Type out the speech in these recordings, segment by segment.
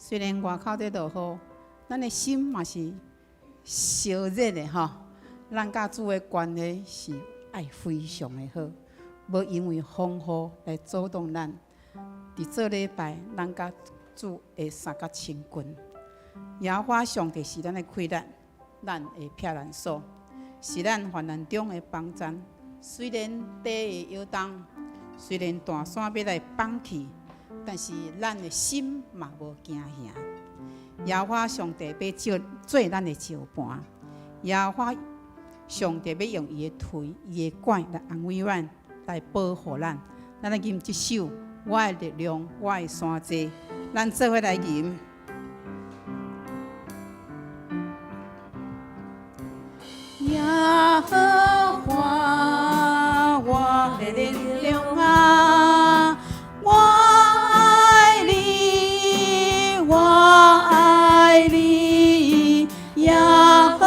雖然外口佇落雨，咱的心嘛是燒熱的吼。咱佮主的關係是愛非常的好，無因為風雨來阻擋咱。佇做禮拜，咱佮主會相較親近。耶和華上帝是咱的氣力，咱的避難所，是咱患難中的幫贊。雖然地會搖動，雖然大山欲來崩去，但是咱的心嘛無驚嚇。耶和華上帝欲做做咱的石盤，耶和華上帝欲用伊的槌、伊的拐來安慰咱，來保護咱。咱來吟這首《我的力量，我的山寨》，咱做伙來吟。耶和華，我的力量啊，我愛你，我愛你，耶和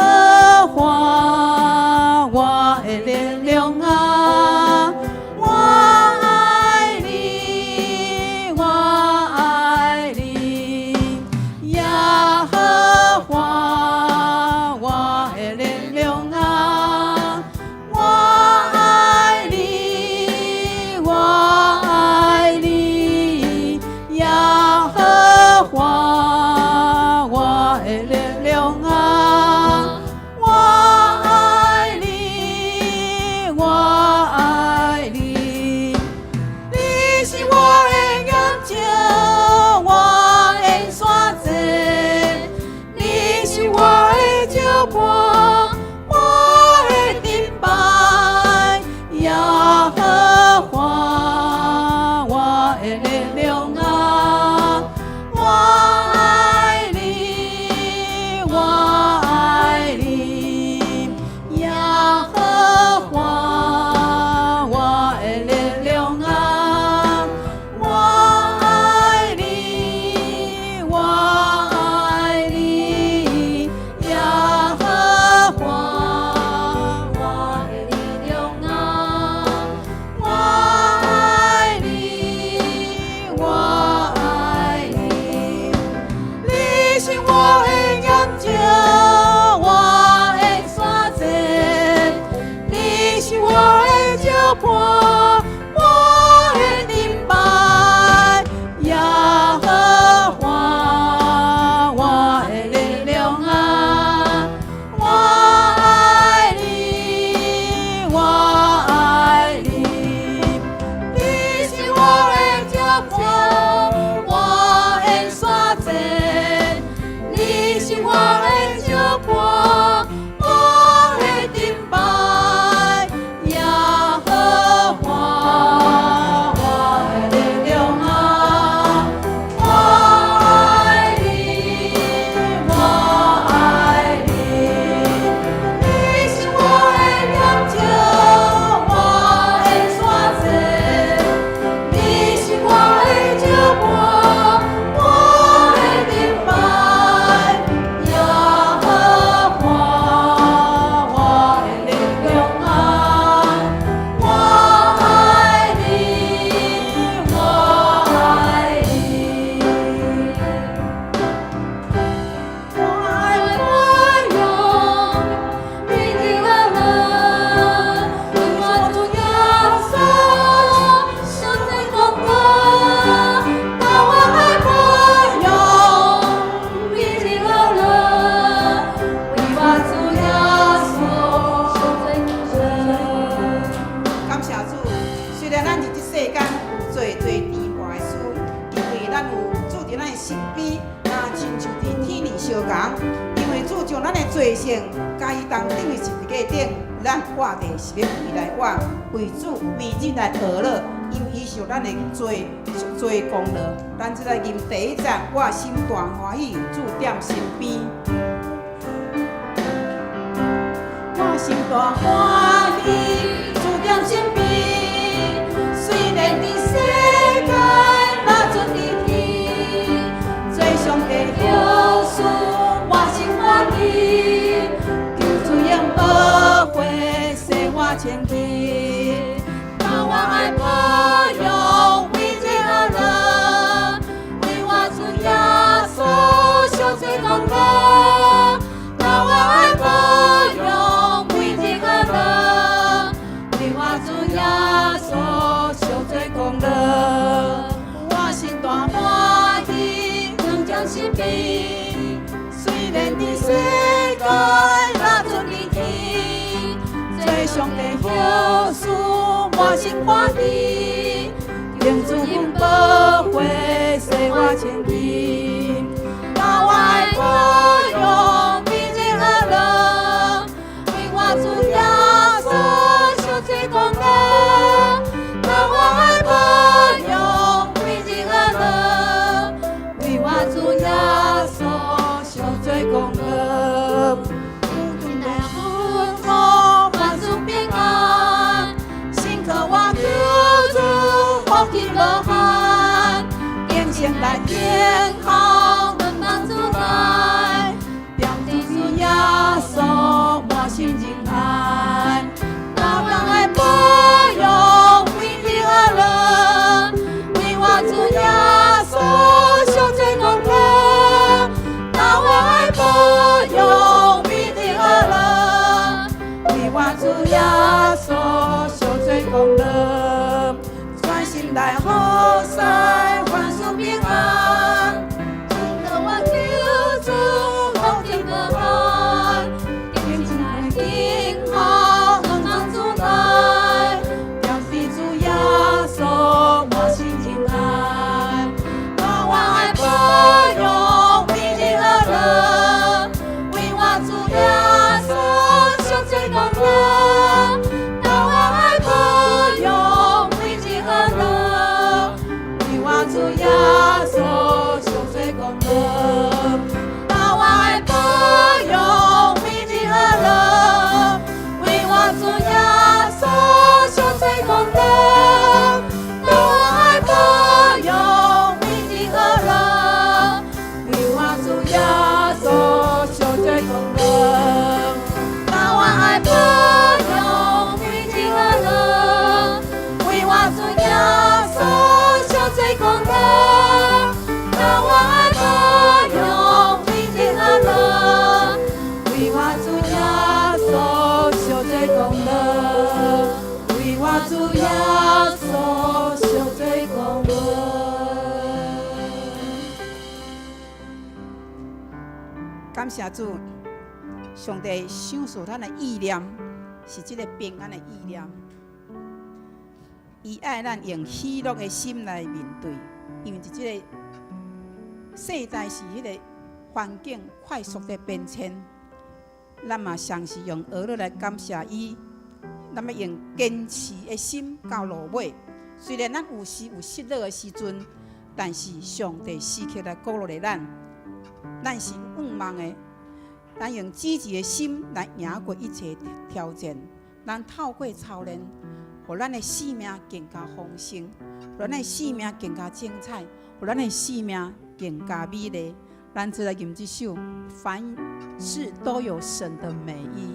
華，我的力量啊，我愛你，我愛你，耶和華，我的力量啊，我愛你，我愛你，耶和華，我的力量啊，我愛你，我伴，我的盾牌，耶和華，我的力量啊，我愛你，我愛你，你是我的石伴，我的山寨，你是我的石伴，我的盾牌，耶和華，我的力量啊，我愛你，我愛你，你是我的念石，我的山寨，你是我的石伴，我的盾牌，耶和華，我的力量啊，我愛你，我愛你。我愛保養，為你而樂，為我主耶穌，受罪功勞，當我愛保養，為你而樂，為我主耶穌，受罪功勞。感謝主，雖然咱佇這世間有做濟甜和的事，因為咱有主佇咱的身邊，若親像佇天兒相仝。因為主將咱的罪性共伊同釘佇十字架頂，咱活著是欲為伊來活，為主每日來學樂，因為伊受咱的罪罪功勞。咱這來吟第一節，我心大歡喜，主踮身邊。我心大歡喜，主踮身邊。雖然佇世間若準離天，做上帝後嗣，我心歡喜。求主用寶血洗我清氣，當我愛保養，為這而樂，為我主耶穌受罪功勞。當我愛保養，為這而樂，為我主耶穌受罪功勞。我心大歡喜，主踮身邊。雖然佇世間若準離天，做上帝後嗣，滿心歡喜。求主用寶血洗我清氣，當我愛保養，為這而樂，為我主耶穌受罪功勞。當我愛保養，為這而樂，為我主耶穌受罪功勞。主來吩咐萬事平安，心渴望求主福氣無限，虔誠來等候兩幫主來，踮佇主耶穌滿心仁愛。當我愛保養，為你而樂，為我主耶穌受罪功勞。當我愛保養，為你而樂，為我主耶穌受罪功勞。專心來服侍，萬事平安。心渴望求主福氣無限，虔誠來等候兩幫主來，踮佇主耶穌滿心仁愛。當我愛保養，為你而樂，為我主耶穌受罪功勞。當我愛保養，為你而樂，感謝主，上帝賞賜咱的意念是這个平安的意念。伊愛咱用喜樂的心來面對，因為佇這个世代是彼个環境快速的變遷，咱嘛常時用呵咾來感謝伊。咱欲用堅持的心到落尾。雖然咱有時有失落的時陣，但是上帝時刻來鼓勵咱，咱是向望的。咱用積極的心來贏過一切挑戰。咱透過操練，予咱的生命更加豐盛，予咱的生命更加精彩，予咱的生命更加美麗。咱做來吟這首，凡事都有神的美意。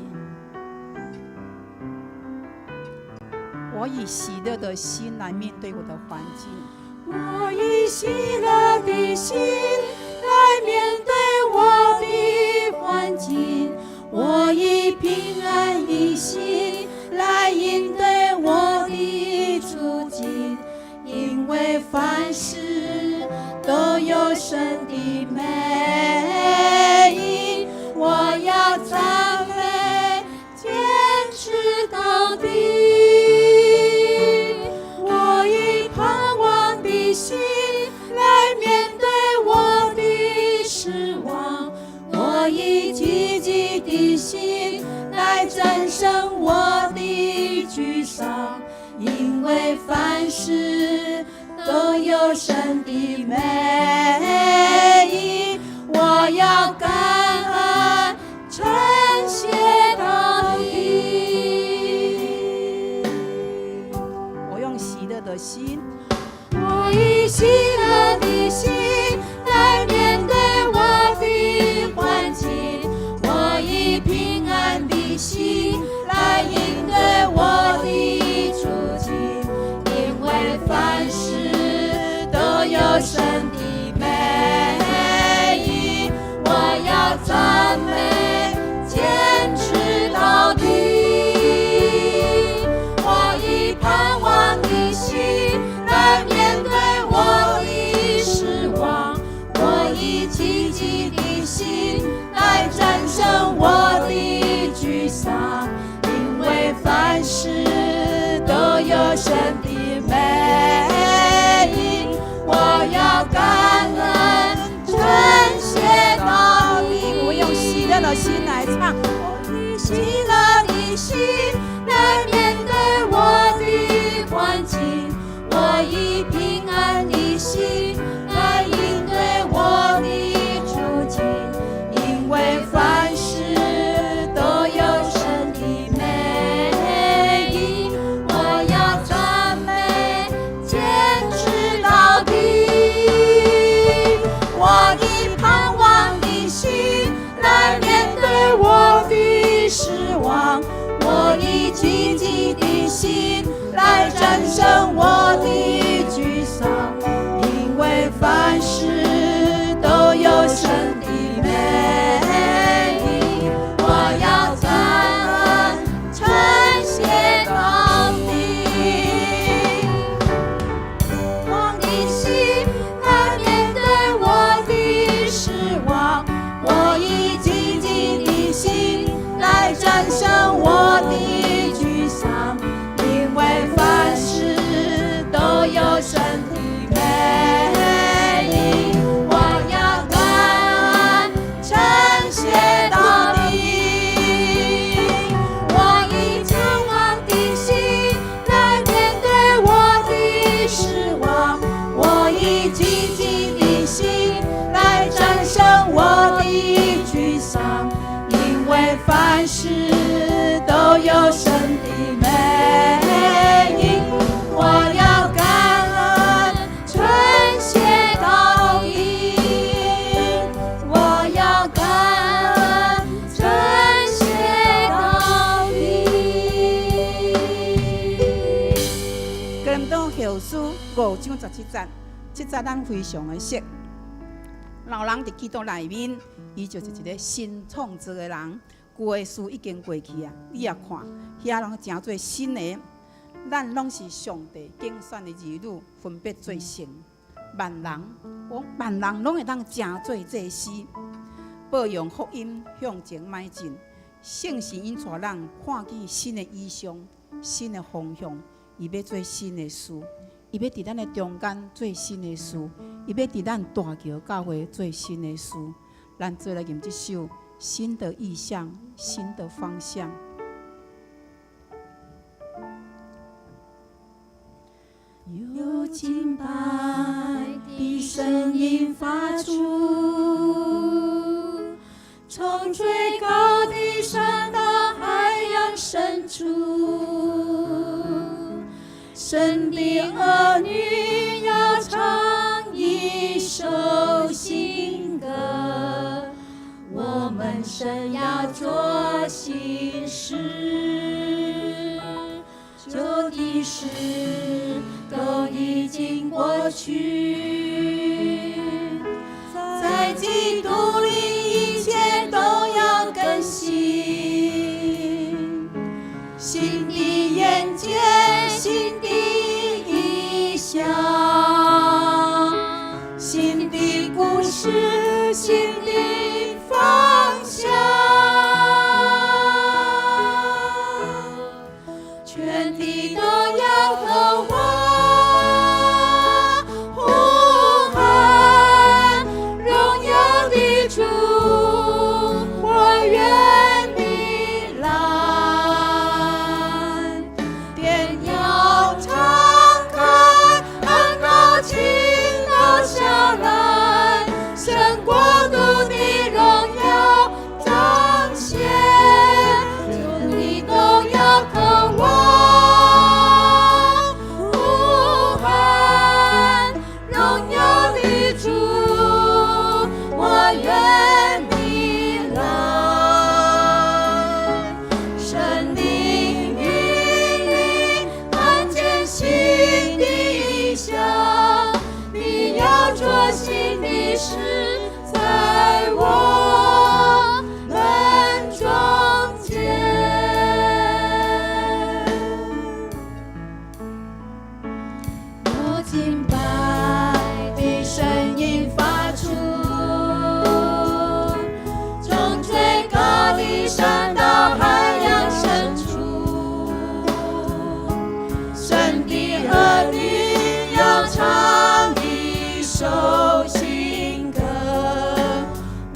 我以喜樂的心來面對我的環境。我以喜樂的心來面對我的環境。我以平安的心來應對我的處境，因為凡事都有神的美意。我要讚美，堅持到底。我以盼望的心來面對我的失望，我以積極的心來戰勝我的沮喪，因為凡事都有神的美意。我要感恩，稱謝到底。我用喜樂的心，我以喜樂的心來面對我的環境，我以平安的心來應對我的處境，因為凡事都有神的美意。我要讚美，堅持到底。我以盼望的心來面對我的失望，我以積極的心來戰勝我的沮喪，因為凡事都有神的美意。我要感恩，稱謝到底。我用喜樂的心來唱。我以喜樂的心來面對我的環境，我以平安的心來應對我的處境，因為凡事都有神的美意。我要讚美，堅持到底。我以盼望的心來面對我的失望，我以積極的心來戰勝我的沮喪，因為凡事都有神的美意。我要讚稱謝到底。望的心來面對我的失望，我以積極的心來戰勝我的沮喪，因為凡事都有神的美意。我要感恩，稱謝到底。我以盼望的心來面對我的失望，我以積極的心來戰勝我的沮喪，因為凡事都有神的美意。我要感恩，稱謝到底。我要感恩，稱謝到底。哥林多後書5章17節，這節咱非常的熟。老人佇基督內面，伊就是一个新創造的人，舊的事已經過去啊！你也看，遐攏成做新的。咱攏是上帝揀選的兒女，分別做聖。萬人，講萬人攏會當成做祭司。報揚福音向前邁進。聖神引帶咱看見新的異象、新的方向，伊欲做新的事，伊欲佇咱的中間做新的事，伊欲佇咱大橋教會做新的事。咱做來吟這首新的異象、新的方向。有敬拜的聲音發出，從最高的山到海洋深處，神的兒女要唱一首新歌，我們神要做新事，舊的事都已經過去，在基督裡一切都要更新，新的眼界，新的異象，新的故事，新的方向，全體都要渴望，呼喊榮耀的主，我願你來，天要敞開，恩膏傾倒下來，神國度的榮耀彰顯，全地都要渴望，呼喊榮耀的主，我願你來，聖靈引領，看見新的異象，你要做新的事，在我們中間。有敬拜的聲音發出，從最高的山到海洋深處，神的兒女要唱一首新歌，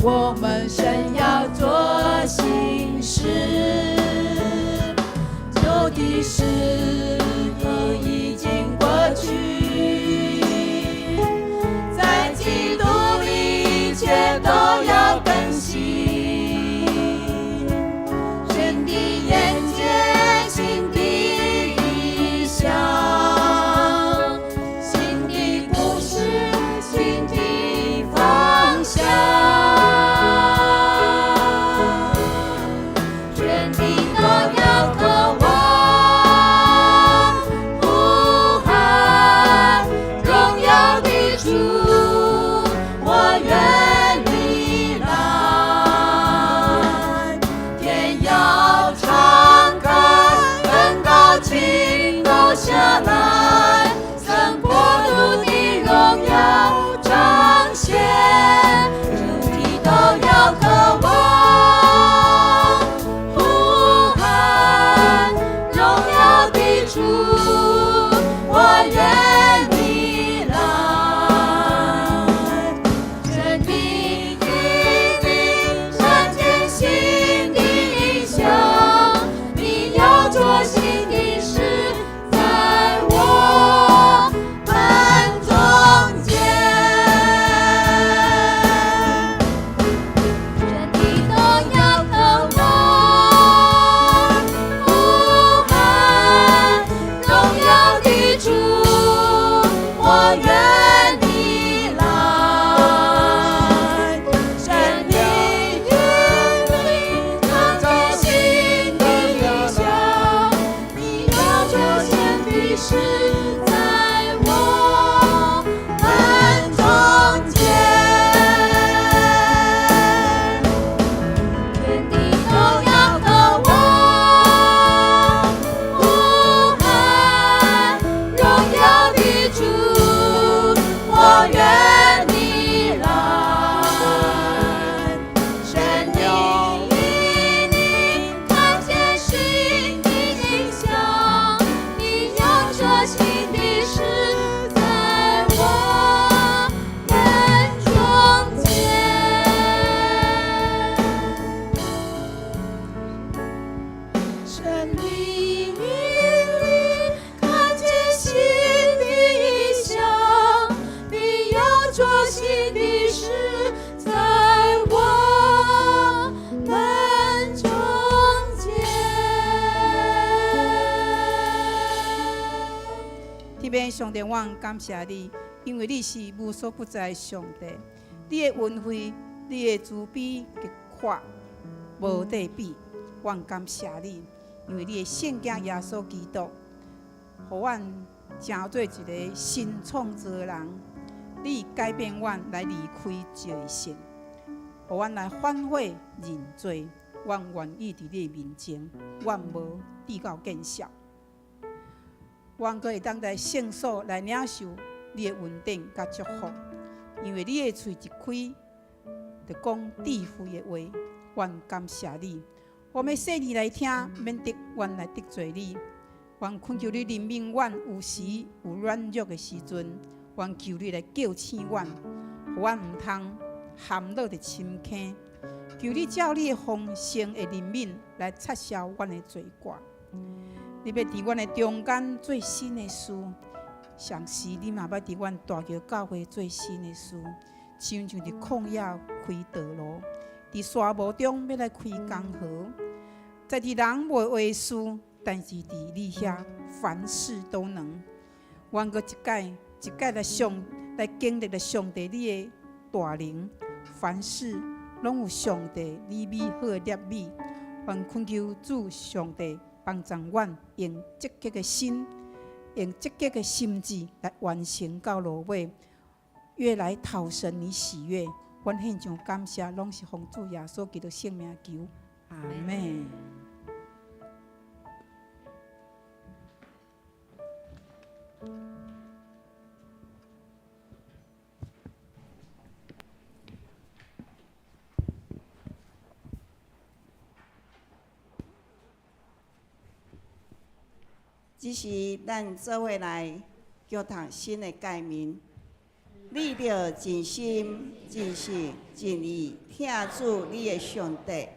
我們神要做新事，舊的事都已經過去，在基督裡一切都要更新，新的眼界，新的異象，新的故事，新的方向，全地都要渴望，呼喊榮耀的主，我願你來，天要敞開，恩膏傾倒下來，神國度的榮耀彰顯，全地都要渴望，呼喊榮耀的主，我願你來，全地引領，看見新的異象，你要做新的事，在我們中間。全地都要渴望，呼喊榮耀的主，我願你來，神靈引領，看見新的異象，你要做新的事，在我們中間。全地都要渴望，呼喊榮耀的主，我願你來，神面上帝，我感謝你，因為你是無所不在的上帝，你的恩惠、你的慈悲極闊，無得比。我感謝你，因為你的聖子耶穌基督，予阮成做一个新創造的人。你改變阮來離開罪性，予阮來反悔認罪。阮願意佇你面前，阮無計較見笑。阮閣會當來聖所來領受你的恩典佮祝福，因為你的喙一開，就講智慧的話。阮感謝你，我欲細膩來聽，免得阮來得罪你。阮懇求你憐憫阮，有時有軟弱的時陣，阮求你來叫醒阮，予阮毋通陷落佇深坑。求你照你的豐盛的憐憫來擦消阮的罪過。你欲佇阮的中間做新的事，同時你嘛欲佇阮大橋教會做新的事，親像佇曠野開道路，佇沙漠中欲來開江河，在佇人袂話事，但是佇你遐凡事都能。阮閣一擺一擺來上來經歷了上帝你的大能，凡事攏有上帝你美好的立美。阮懇求主上帝幫助阮用積極的心，用積極的心志來完成到落尾，越來討神你喜悅。阮獻上感謝，攏是奉主耶穌基督聖名求，阿們。這是咱做伙來叫讀新的誡命。你著盡心、盡性、盡意疼主你的上帝。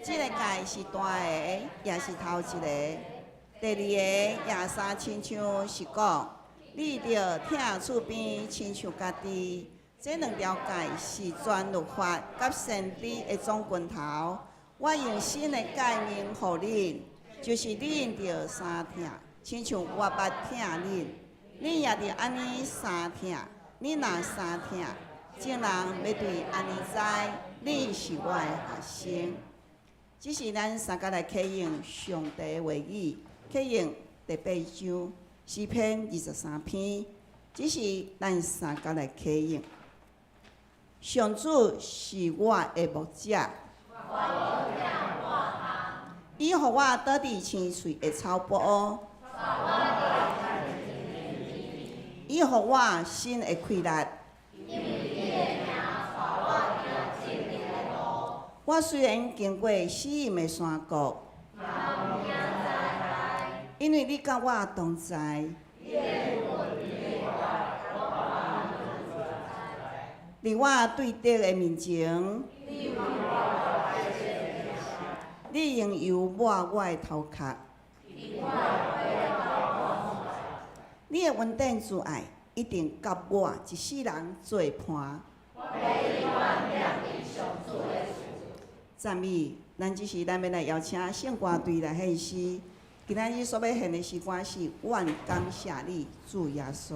這个誡是大个，也是頭一个。第二個也相親像是講，你著疼厝邊親像家己。這兩條誡是全律法佮先知的總拳頭。我用新的誡命予恁，就是恁著相疼，親像我捌疼恁，恁也著按呢相疼。恁若相疼，眾人欲對按呢知，恁是我的學生。這是咱三家來啟用上帝的話語，啟用第八章詩篇23篇。這是咱三家來啟用。上主是我的牧者，伊予我倒佇青翠的草坡，伊予我新的氣力。我雖然經過死蔭的山谷，因為你佮我同在。佇我對敵的面前，你用油抹我的頭殼。你的恩典慈愛一定佮我一世人做伴。讚美，咱這時咱欲來邀請聖歌隊來獻詩。今仔日所欲獻的詩歌是《阮感謝你，主耶穌》。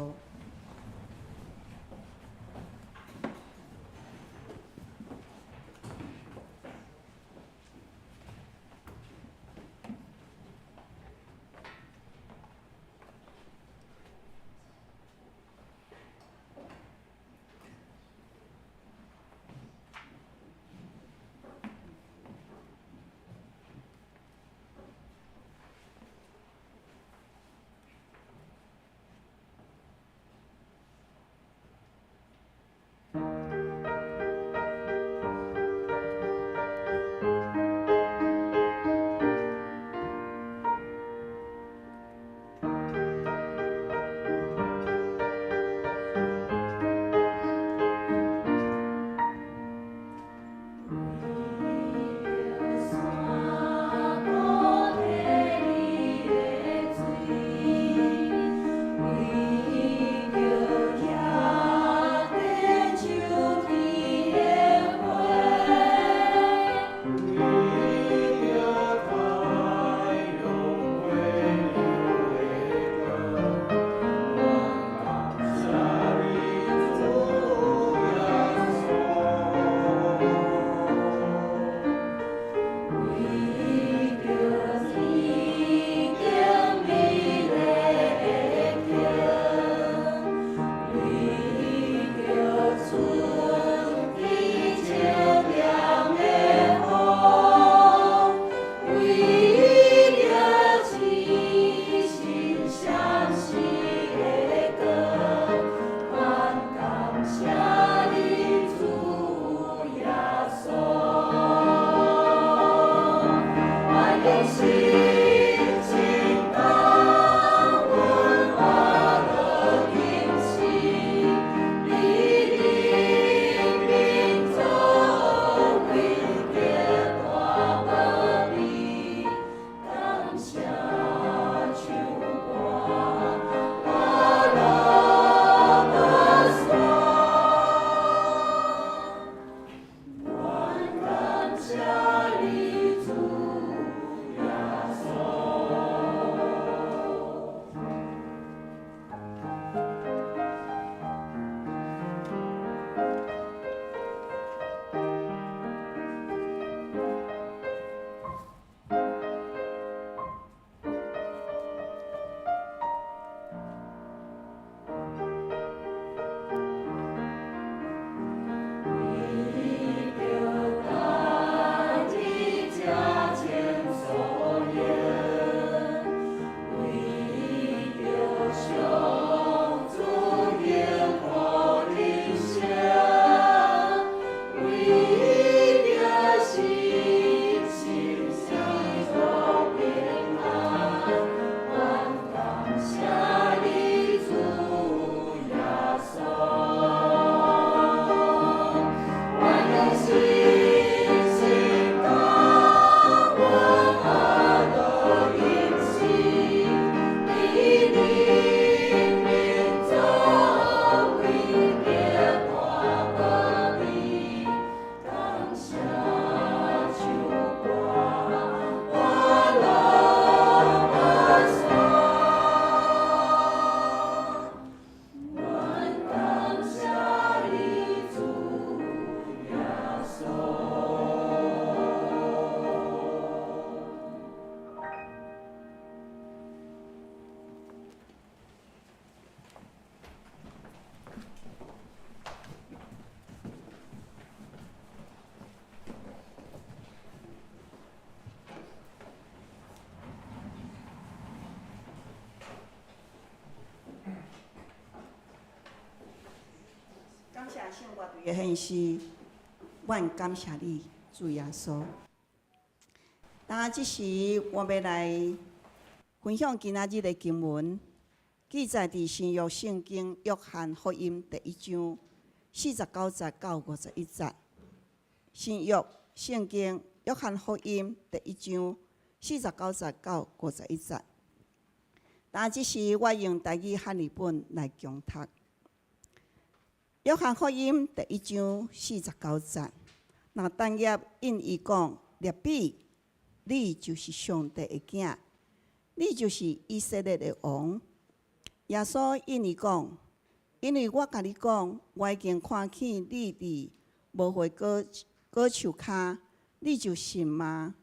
生活的现实，阮感谢你，主耶稣。当这时，我欲来分享今仔日的经文，记载佇新约圣经约翰福音第一章49節到51節。新約聖經約翰福音第一章49節到51節。當這時，我用台語漢譯本來誦讀。約翰福音第一章四十九節，拿但業應伊講：辣彼，你就是上帝的囝，你就是以色列的王。耶穌應伊講：因為我共你講，我已經看見你佇無花果果樹跤，你就信嗎？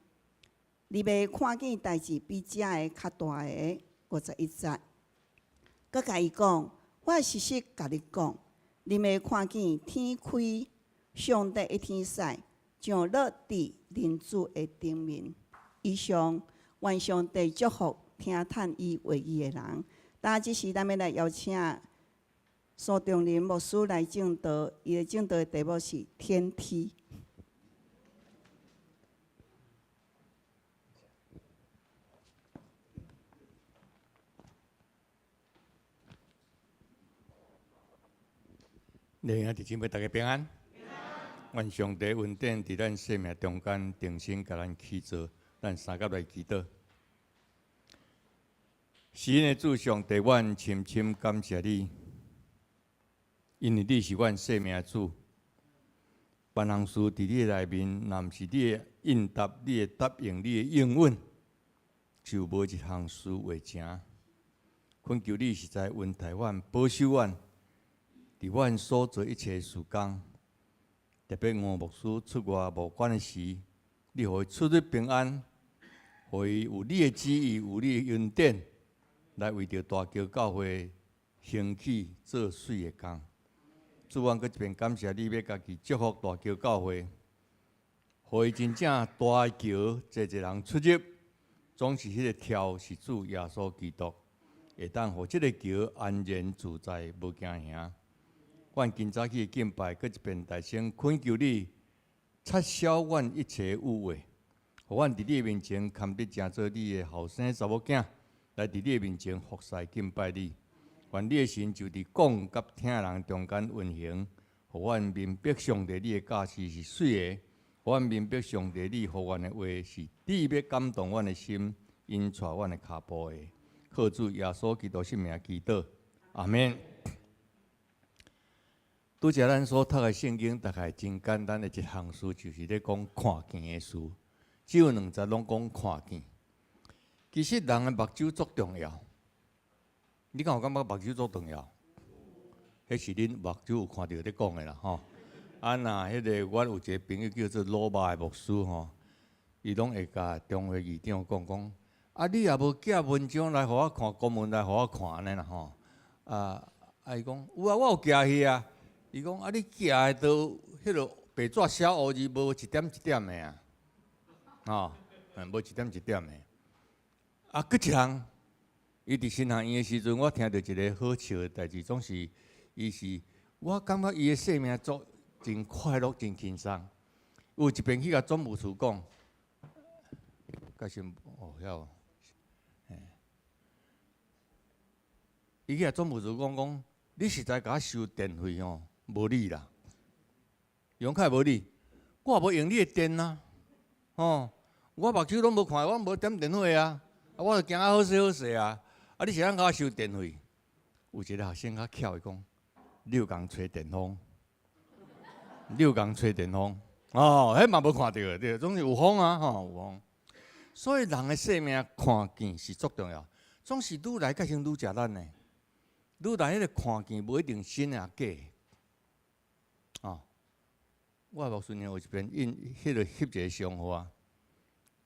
你欲看見代誌比這个較大的。51節，閣共伊講：我實實共你講，恁欲看見天開，上帝的天使降落佇人子的頂面。以上，願上帝祝福聽趁伊話語的人。當這時，咱欲來邀請蘇中林牧師來證道，伊的證道的題目是天梯。弟兄姊妹，大家平安。願上帝恩典佇咱生命中間重新共咱起造，咱三甲來祈禱。慈恩的主上帝，阮深深感謝你，因為你是阮生命的主。萬項事佇你的內面，若毋是你的應答、你的答應、你的應允，就無一項事會成。懇求你實在恩待阮、保守阮，佇阮所做一切事工，特別吳牧師出外無關的時，你予伊出入平安，予伊有你的旨意，有你的恩典，來為著大橋教會興起做媠的工。主，阮閣一遍感謝你，欲家己祝福大橋教會，予伊真正大橋濟濟人出入，總是彼個柱是主耶穌基督，會當予這个橋安然自在，無驚嚇。阮今早起敬拜，閣一遍大聲懇求你，撤銷阮一切誤會，予阮佇你的面前堪得成做你的後生查某囝，來佇你的面前服侍敬拜你。願你的神就佇講佮聽人中間運行，予阮明白上帝你的教示是媠的，予阮明白上帝你予阮的話是你欲感動阮的心，引帶阮的跤步的。靠主耶穌基督聖名祈禱，阿們。拄才咱所讀的聖經，大概真簡單的一項事，就是咧講看見的事。只有兩節攏講看見。其實人的目睭足重要。你敢有感覺目睭足重要？彼是恁目睭有看著咧講的啦吼。啊，若彼个阮有一个朋友叫做老馬的牧師吼，伊攏會共中會議長講講，啊，你也無寄文章來予我看，公文來予我看按呢啦吼。啊啊，伊講有啊，我有寄去啊。伊講啊，你寄的都彼落白紙寫烏字，無一點一點的啊，吼，無一點一點的。啊，閣一項，伊佇神學院的時陣，我聽著一个好笑的代誌，總是伊是，我感覺伊的生命足真快樂，真輕鬆。有一遍去共總務處講，閣是哦遐，嘿，伊去共總務處講講，你實在共我收電費吼，無理啦，伊講較會無理，我也無用你的電啊，吼，我目睭攏無看，我無點電火啊，啊，我就行啊好勢好勢啊，啊，你是按怎共我收電費？有一个學生較巧，伊講，你有共吹電風，你有共吹電風，哦，彼嘛無看著對，總是有風啊，吼，有風。所以人的生命看見是足重要，總是愈來較先愈食力呢，愈來彼个看見無一定真抑假。哦，我牧師娘有一遍印彼个翕一个相片，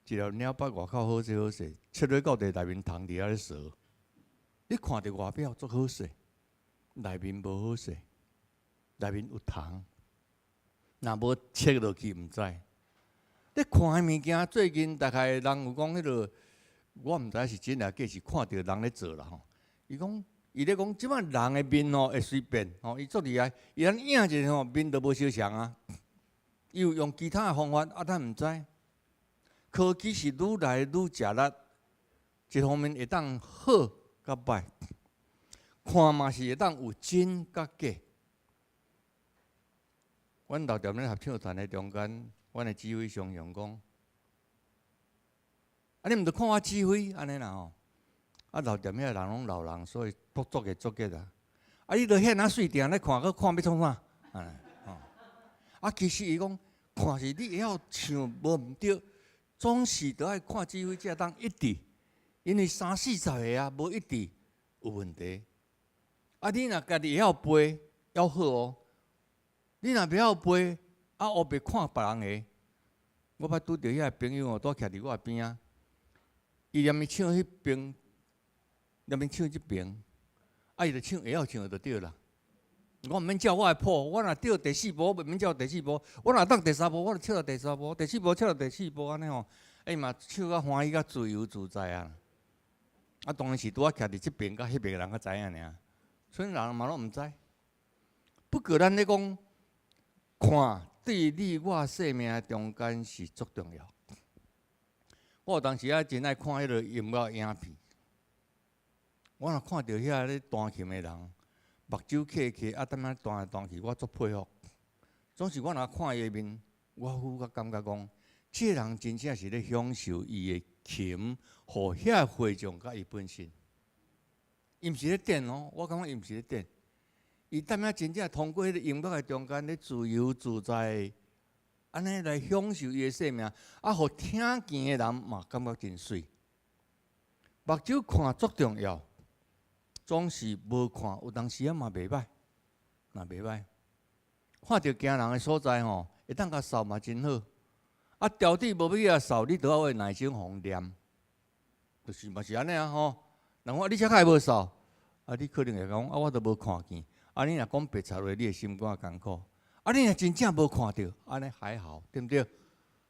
一粒鳥腹外口好勢好勢，切落到地內面蟲佇遐咧趖。你看著外表足好勢，內面無好勢，內面有蟲。若無切落去，毋知。你看的物件，最近大概人有講彼个，我毋知是真抑假，是看著人咧做啦吼。伊講伊咧講，這擺人的面吼會隨變，吼，伊足厲害，伊按影一下吼，面就無相仝啊。伊有用其他的方法，啊，咱毋知。科技是愈來愈食力，一方面會當好佮歹，看嘛是會當有真佮假。阮留踮咧合唱團的中間，阮的指揮常常講：啊，你毋著看我指揮按呢啦吼。啊，留踮遐人攏老人，所以足足嘅足嘅啦。啊，你著遐爾媠定咧看，閣看欲創啥？吼。啊，其實伊講看是你會曉唱無毋對，總是著愛看指揮才會當一致，因為三四十個啊，無一致有問題。啊，你若家己會曉背，猶好哦。你若袂曉背，啊，烏白看別人的。我捌拄著遐個朋友哦，拄徛佇我邊仔，伊連伊唱彼邊，連伊唱這邊，啊，伊就唱會曉唱就對啦。我毋免照我的譜，我若對第四步，我袂免照第四步；我若當第三步，我就唱到第三步；第四步唱到第四步，按呢吼，伊嘛唱甲歡喜甲自由自在啊。啊，當然是拄仔徛佇這邊佮彼邊的人較知影爾，所以人嘛攏毋知。不過咱咧講，看對你我生命中間是足重要。我有當時仔真愛看彼个音樂影片，我若看著遐咧彈琴的人，目睭瞌瞌，啊，踮遐彈來彈去，我足佩服。總是我若看伊的面，我忽較感覺講，這个人真正是咧享受伊的琴，予遐會眾佮伊本身。伊毋是咧演哦，我感覺伊毋是咧演。伊踮遐真正通過彼个音樂的中間咧自由自在，按呢來享受伊的生命，啊，予聽見的人嘛感覺真媠。目睭看足重要，總是無看，有當時仔嘛袂䆀，嘛袂䆀。看著驚人的所在吼，會當共掃嘛真好。啊，牢底無欲去共掃，你著愛耐心予念，就是嘛是按呢啊吼。人講你這較會無掃，啊，你可能會講啊，我都無看見。啊，你若講白賊話，你的心肝艱苦。啊，你若真正無看著，按呢還好，對毋對？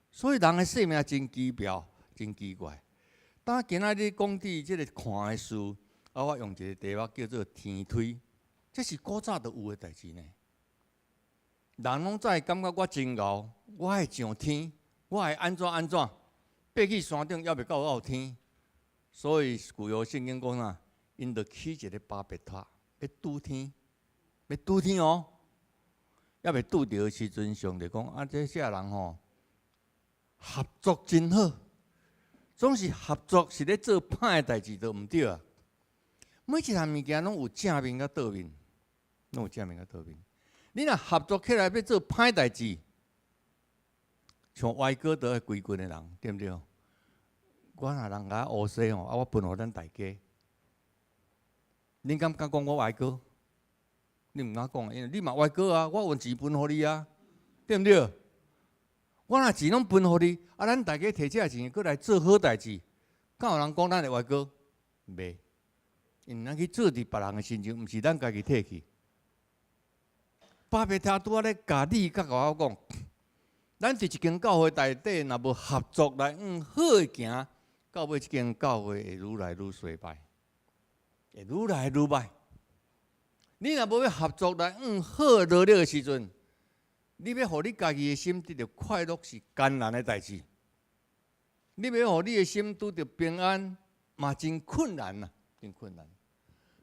所以人的生命真奇妙，真奇怪。當今仔日講佇這个看的事，啊，我用一个題目叫做天梯，這是古早就有的代誌呢。人攏總會感覺我真𠢕，我愛上天，我愛按怎按怎，爬去山頂猶未到到天。所以舊約聖經講啥？𪜶就起一个巴別塔，欲拄天，欲拄天哦。猶未拄著的時陣，上帝講啊，這些人吼合作真好，總是合作是咧做歹的代誌，就毋對啊。每一項物件攏有正面佮倒面，攏有正面佮倒面。你若合作起來欲做歹代誌，像歪哥都愛規群的人，對毋對？我若人共我烏西吼，啊，我分予咱大家。恁敢敢講我歪哥？你毋敢講，因為你嘛歪哥啊，我有錢分予你啊，對毋對？我若錢攏分予你，啊，咱大家提這錢閣來做好代誌，敢有人講咱會歪哥？袂，因為咱去做佇別人的身上，毋是咱家己提去。巴別塔拄仔咧共你佮我講，咱佇一間教會內底，若無合作來向好的行，到尾這間教會會愈來愈衰敗，會愈來愈歹。你若無欲合作來向好努力的時陣，你欲予你家己的心得著快樂是艱難的代誌。你欲予你的心拄著平安，嘛真困難啊，真困難。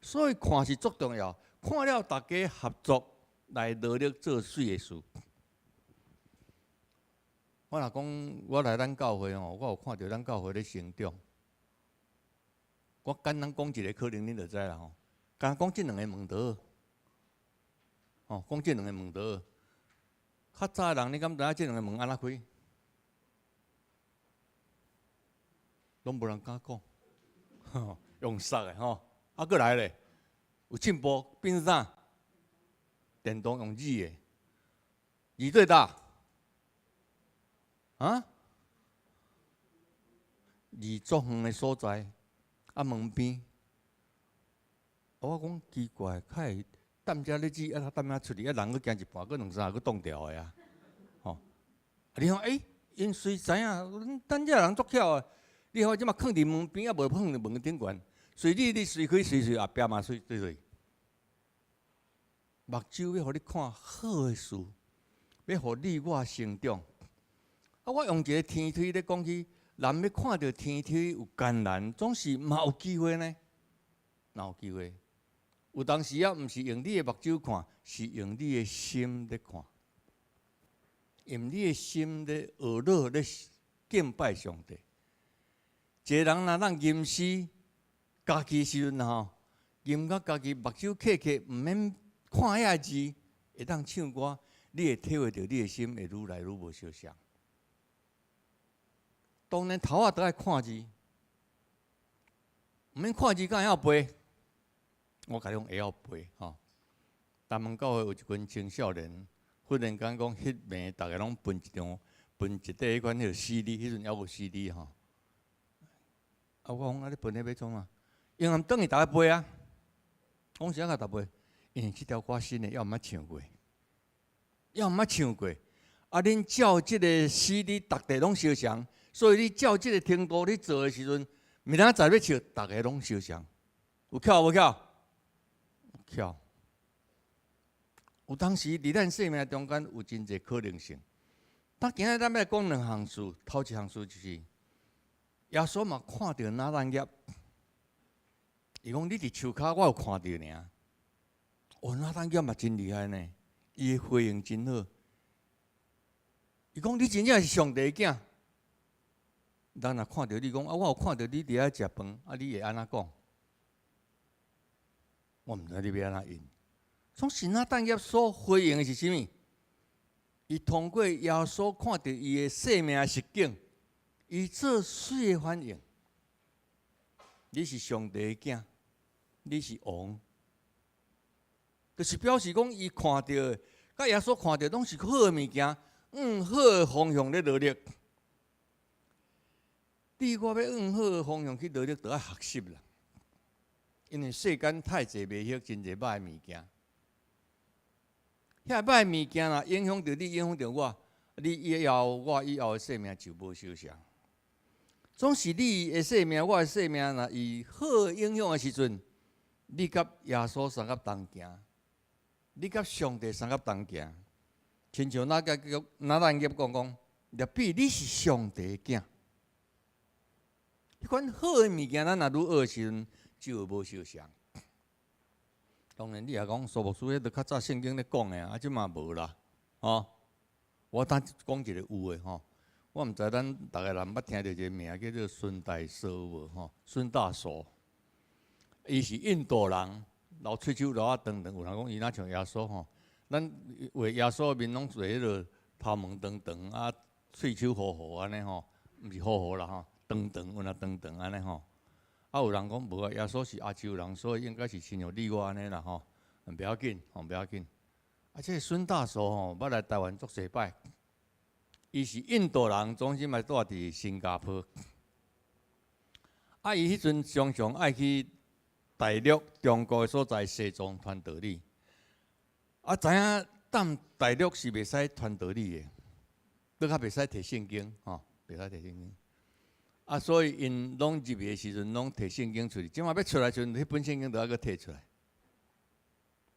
所以看是足重要，看了大家合作來努力做媠的事。我若講我來咱教會吼，我有看著咱教會咧成長。我簡單講一個，可能恁就知啦吼。敢講這兩个門就好，吼，講這兩个門就好。較早的人，你敢知影這兩个門按怎開？攏無人敢講，用捒的吼。啊，閣來咧，有進步變啥？電動用字的，字最大。啊？離足遠的所在，啊門邊，我講奇怪，較會踮遮咧指，啊踮遐出去，啊人閣行一半，閣兩三個閣擋牢的啊！吼，啊你看，欸，𪜶雖知影，咱遮人足巧的，你看這馬囥佇門邊，啊無囥佇門頂懸，隨你你隨開隨隨後壁嘛隨隨隨。目睭欲予你看好的事，欲予你我成長。啊，我用一個天梯咧講起，人欲看著天梯有艱難，總是嘛有機會呢？哪有機會？有當時啊，毋是用你的目睭看，是用你的心咧看，用你的心咧學樂咧敬拜上帝。一個人若當吟詩，家己時陣吼，吟甲家己目睭瞌瞌，毋免看遐字，會當唱歌，你會體會著你的心會愈來愈無相像。當然頭仔都愛看字，毋免看字敢會曉背？我共你講會曉背吼。大門教會有一群青少年，忽然間講，彼暝逐个攏分一張，分一塊彼款彼个 CD，彼陣猶有 CD 吼。啊，我講啊，你分彼欲創啥？因為轉去逐个背啊。講啥個逐背？因為這條歌新的，猶毋捌唱過，猶毋捌唱過。啊，恁照這个 CD，逐塊攏相像，所以你照這个程度你做的時陣，明仔載欲唱，逐个攏相像。有巧無巧？有巧。有當時佇咱生命中間有真濟可能性。但今仔咱欲來講兩項事，頭一項事就是耶穌嘛看著拿但業，伊講你佇樹跤，我有看著爾。哦，拿但業嘛真厲害呢，伊的回應真好。伊講你真正是上帝的囝。人若看著你講啊，我有看著你佇遐食飯，啊，你會按怎講？我毋知你欲按怎應。總是拿但業所回應的是啥物？伊通過耶穌看著伊的生命實景，伊做媠的反應。你是上帝的囝，你是王，就是表示講伊看著，佮耶穌看著攏是好的物件，往好的方向咧努力。你我欲往好的方向去努力，著愛學習啦。因為世間太濟袂曉真濟歹物件，遐歹物件若影響著你，影響著我，你以後我以後的生命就無相像。總是你的生命，我的生命，若以好影響的時陣，你佮耶穌相佮同行，你佮上帝相佮同行，親像那個拿但業講講，拉比你是上帝的囝。彼款好的物件，咱若愈學的時陣，就會無相像。當然，你也講蘇牧師，彼著較早聖經咧講的啊，這馬無啦，吼。我等講一個有的吼，我毋知咱逐个人捌聽著一个名叫做孫大嫂無吼？孫大嫂，伊是印度人，留喙鬚留仔長長，有人講伊若像耶穌吼。咱畫耶穌面攏做彼个頭毛長長啊，喙鬚糊糊按呢吼，毋是糊糊啦吼，長長有若長長按呢吼。啊，有人講無啊，耶穌是亞洲人，所以應該是親像你我按呢啦吼，毋要緊吼，毋要緊。啊，這个孫大嫂吼，捌來台灣足濟擺，伊是印度人，總是嘛住佇新加坡。啊，伊彼陣常常愛去大陸、中國的所在西藏傳道理。啊，知影踮大陸是袂使傳道理的，閣較袂使提聖經吼，袂使提聖經。啊，所以𪜶攏入去的時陣，攏提聖經出去。這馬欲出來時陣，彼本聖經著愛閣提出來。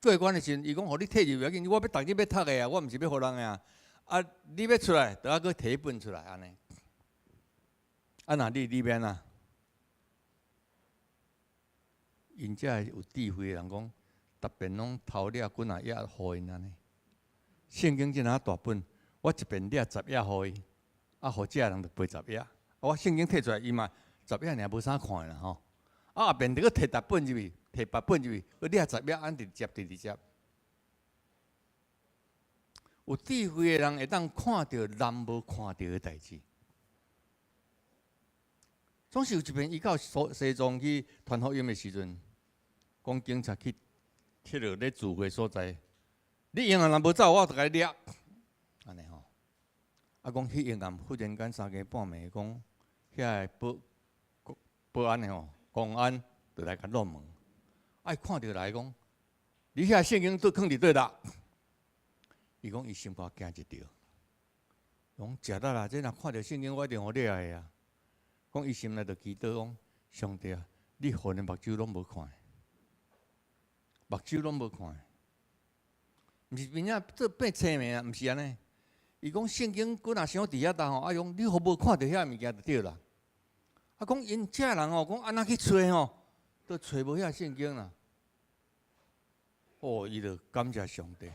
過關的時陣，伊講予你提入袂要緊，我欲逐日欲讀的啊，我毋是欲予人的啊。啊，你欲出來，著愛閣提一本出來按呢。啊，若你欲按怎？𪜶遮有智慧的人講，逐遍攏偷掠幾若頁予𪜶按呢。聖經這爾大本，我一遍掠十頁予伊，啊，予這人就背十頁。我聖經提出來，伊嘛十頁爾無啥看的啦吼。啊，後邊著閣提逐本入去，提別本入去，閣掠十頁，按直接直直接。有智慧的人會當看著人無看著的代誌。總是有一遍，伊到西藏去傳福音的時陣，講警察去鐵落咧聚會所在，你永遠若無走，我就共你掠。按呢吼。啊，講彼永遠忽然間三更半暝，講遐个保保安的吼，公安就來共敲門，啊，伊看著來講，你遐聖經佗囥佇佗落？伊講伊心肝驚一跳，講食力啦，這若看著聖經，我一定予掠的啊。講伊心內就祈禱講，上帝啊，你予𪜶目睭攏無看，目睭攏無看，毋是邊仔做變青盲啊，毋是按呢。伊講聖經幾若箱佇遐呾吼，啊講你予無看著遐物件就對啦。啊講𪜶遮人吼，講按怎去揣吼，都揣無遐聖經啦。哦，伊就感謝上帝。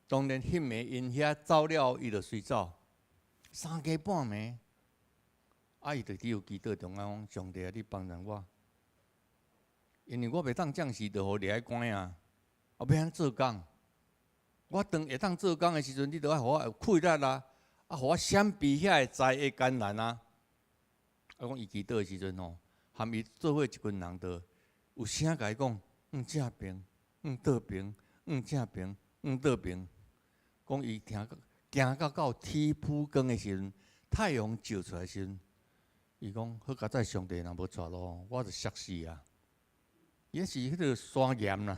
當然，彼暝𪜶遐走了，伊就隨走。三更半暝，啊，伊就只有祈禱中間講：上帝啊，你幫助我，因為我袂當暫時就予掠去關啊，啊，欲按怎做工？我當會當做工的時陣，你著愛予我有氣力啊，啊，予我閃避遐個災的艱難啊。啊，講伊祈禱的時陣吼，含伊做伙一群人，就有聲共伊講：向正爿，向倒爿，向正爿，向倒爿。講伊聽行到到天晡光的時陣，太陽照出來時陣，伊講好佳哉，上帝若無帶路，我就摔死啊！伊是彼個山岩啦，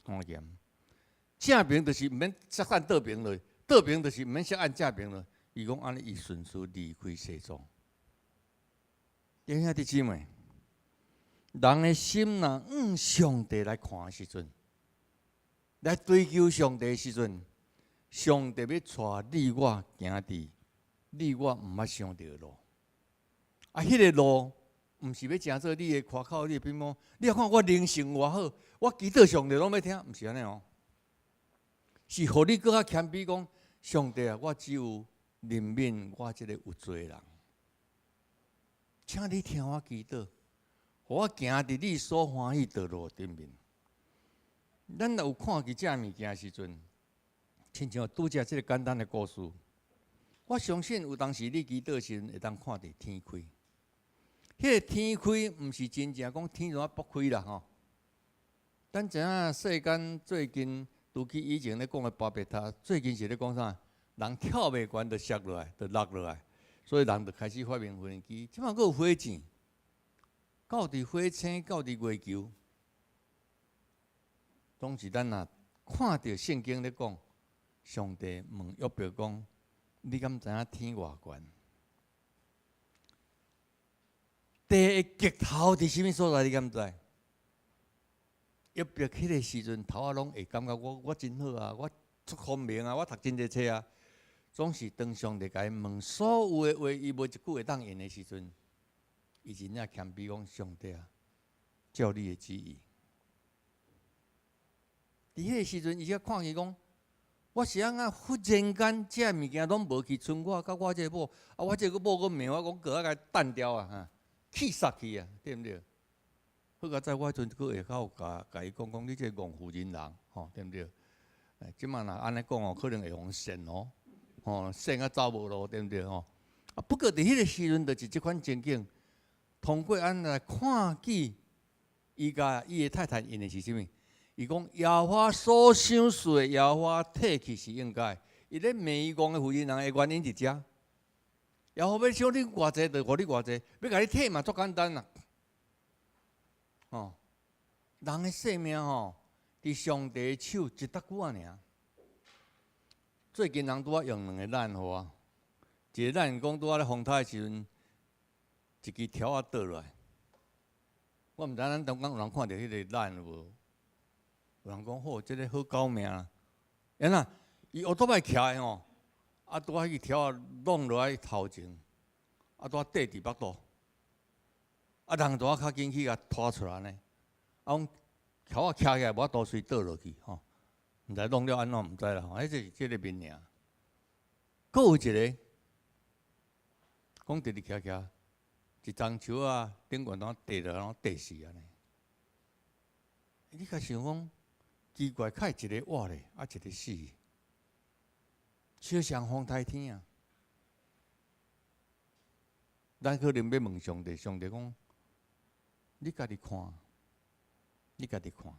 山岩。正爿就是毋免摔按倒爿落，倒爿就是毋免摔按正爿落。伊講按呢，伊順遂離開西藏。弟兄姊妹，人的心若向上帝來看的時陣，來追求上帝的時陣，上帝欲帶你我行佇你我毋捌想著的路。啊，彼個路毋是欲成做你的誇口，你的比方，你看我靈性偌好，我祈禱上帝攏欲聽，毋是按呢哦。是予你閣較謙卑講，上帝啊，我只有憐憫我這個有罪的人，請你聽我祈禱，予我行佇你所歡喜道路頂面。咱若有看見這物件時陣，親像拄才這個簡單的故事，我相信有當時你祈禱時陣會當看著天開。彼個天開毋是真正講天怎仔爆開啦吼。咱知影世間最近拄起以前咧講的巴別塔，最近是咧講啥？人跳袂懸就摔落來，就落落來，所以人就開始發明飛機。這擺閣有火箭，到佇火星，到佇月球，總是咱若看著聖經咧講，上帝問約伯講：你敢知影天偌懸？地的極頭佇啥物所在？你敢知？約伯彼個時陣，頭仔攏會感覺我真好啊，我出聰明啊，我讀真濟冊啊。總是當上帝共伊問所有的話，伊無一句會當應的時陣，伊真正謙卑講：上帝啊，照你的旨意。佇彼個時陣，伊才看見講，我是按怎忽然間，這物件攏無去，賰我佮我這個某，啊，我這個某閣罵我講，閣愛共彈掉啊，哈，氣煞去啊，對毋對？好佳哉，我彼陣閣會較有共伊講講，你這個戇婦人人，吼，對毋對？這擺若按呢講哦，可能會予人扇哦，吼，扇啊走無路，對毋對？吼，啊，不過佇彼個時陣，就是這款情景，通過按呢來看見，伊共伊的太太𪜶的是啥物？伊講耶和華所賞賜的，耶和華退去是應該。伊咧罵伊戇的婦人人的原因佇遮。耶和華欲賞你偌濟，就予你偌濟；欲共你退嘛，足簡單啦。吼，人的性命吼，佇上帝的手一搭久仔爾。最近人拄仔用兩個爛予我，一個爛講拄仔咧風颱的時陣，一支柱仔倒落來。我毋知咱中間有人看著彼個爛無？有人講好，這個好狗命啊！按怎？伊烏托邦徛的吼，啊，拄仔彼支柱仔弄落來頭前，啊，拄仔綴佇腹肚，啊，人拄仔較緊去共拖出來呢。啊，講柱仔徛起來無法度隨倒落去吼，毋知弄了按怎毋知啦吼。彼這是這個面爾。閣有一個，講直直徛徛，一叢樹仔頂懸當綴落來，攏綴死按呢。你較想講奇怪，較會一個活咧，啊一個死，相像風颱天啊！咱可能欲問上帝，上帝講：你家己看，你家己看。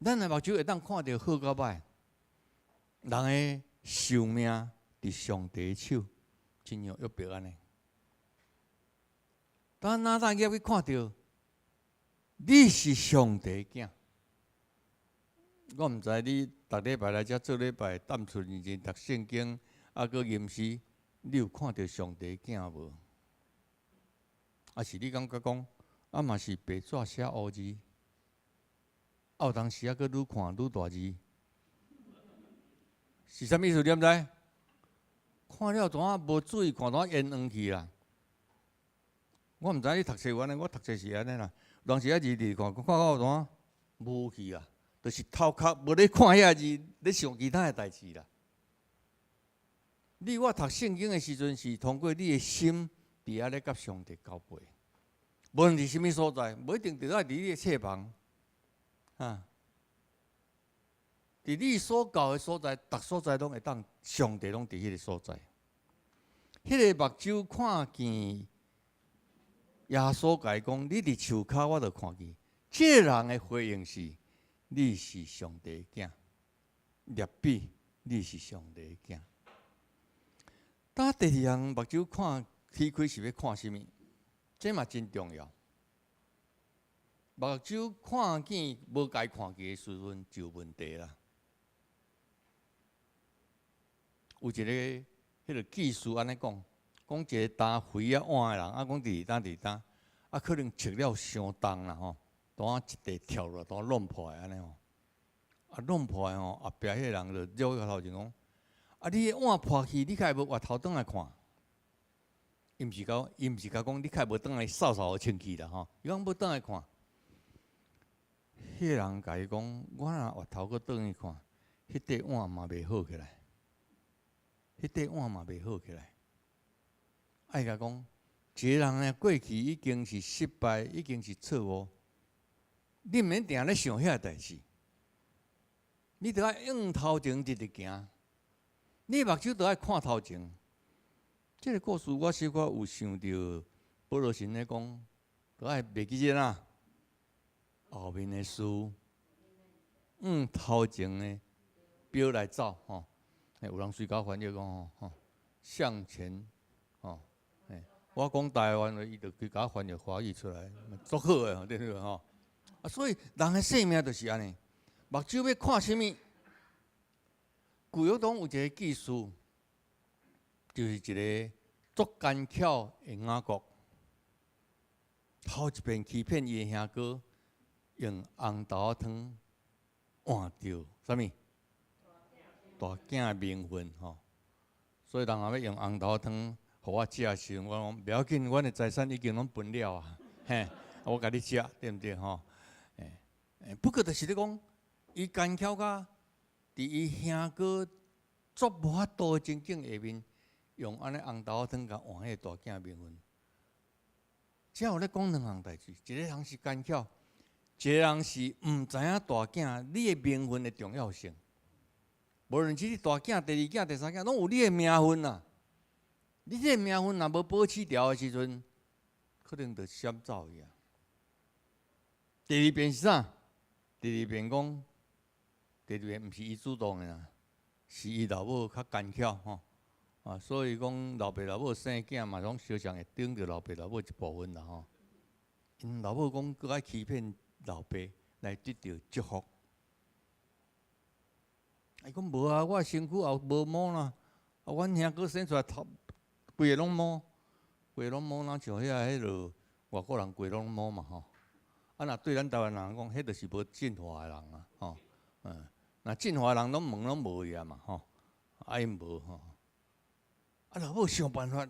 咱的目睭會當看著好佮歹，人的壽命佇上帝手，親像約伯按呢。當拿但業去看著，你是上帝囝。我毋知你逐禮拜來遮做禮拜，踮厝認真讀聖經，啊，閣吟詩，你有看著上帝囝無？啊是你感覺講，啊嘛是白紙寫烏字，啊有當時啊閣愈看愈大字，是啥物意思？你敢知？看了怎啊無注意看，怎啊冤枉去啦？我毋知你讀冊有按呢，我讀冊是按呢啦。有當時啊字字看，看到怎啊無去啊，就是頭殼無咧看遐字，咧想其他的代誌啦。你我讀聖經的時陣，是通過你的心佇遐咧佮上帝交陪。無論佇啥物所在，無一定著愛佇你的冊房，啊，佇你所到的所在，逐所在攏會當，上帝攏佇彼個所在。彼個目睭看見耶穌共伊講：你佇樹跤，我就看見。這個人的回應是：你是上帝的囝，辣彼，你是上帝的囝。當第二項目睭看起開是欲看啥物？這嘛真重要。目睭看見無該看見的時陣就有問題啦。有一個彼個技師按呢講，講一個擔肥仔碗的人，啊講佇佇佇啊可能穿了傷重啦吼，當一塊跳落，當弄破的按呢吼，啊弄破的吼，後壁彼個人就繞去頭前講，啊你的碗破去，你敢會無回頭轉來看？伊毋是講，伊毋是共講，你較會無轉來掃掃予清氣啦吼。伊講欲轉來看，彼個人共伊講，我若回頭閣轉去看，彼塊碗嘛袂好起來，彼塊碗嘛袂好起來。愛共講，一個人的過去已經是失敗，已經是錯誤，你毋免定咧想遐代誌，你著愛向頭前直直行，你目睭著愛看頭前。這個故事我小可有想著，保羅神咧講，著愛袂記得啦。後面的事，向頭前的標來走吼。有人隨共翻譯講吼，吼向前吼。我講台灣話，伊就去共我翻譯華語出來，足好的，對不對吼？啊，所以人的生命就是按呢，目睭欲看啥物？舊約中有一個記事，就是一個足奸巧的雅各，頭一遍欺騙伊的兄哥，用紅豆仔湯換著啥物？大囝的名分吼。所以人若欲用紅豆仔湯予我食的時陣，我講袂要緊，阮的財產已經攏分了啊，嘿，我共你食，對毋對吼？不過就是咧講，伊奸巧甲佇伊兄哥足無法度的情景下面，用按呢紅豆仔湯共換彼個大囝名分。這有咧講兩項代誌，一個人是奸巧，一個人是毋知影大囝你的名分的重要性。無論是你大囝、第二囝、第三囝，攏有你的名分啊。你這個名分若無保持牢的時陣，可能就閃走去啊。第二遍是啥？第二遍講，第二遍毋是伊主動的啦，是伊老母較奸巧吼。啊，所以講老爸老母生囝嘛，攏相常會頂著老爸老母一部分啦吼。𪜶老母講閣愛欺騙老爸來得著祝福。伊講無啊，我身軀也無毛啦，啊，阮兄哥生出來頭規个攏毛，規个攏毛，若像遐彼落外國人規攏毛嘛吼。啊，若對咱台灣人講，彼就是無進化的人啊，吼，嗯，若進化的人攏毛攏無去啊嘛，吼，啊𪜶無吼。啊，老母想辦法，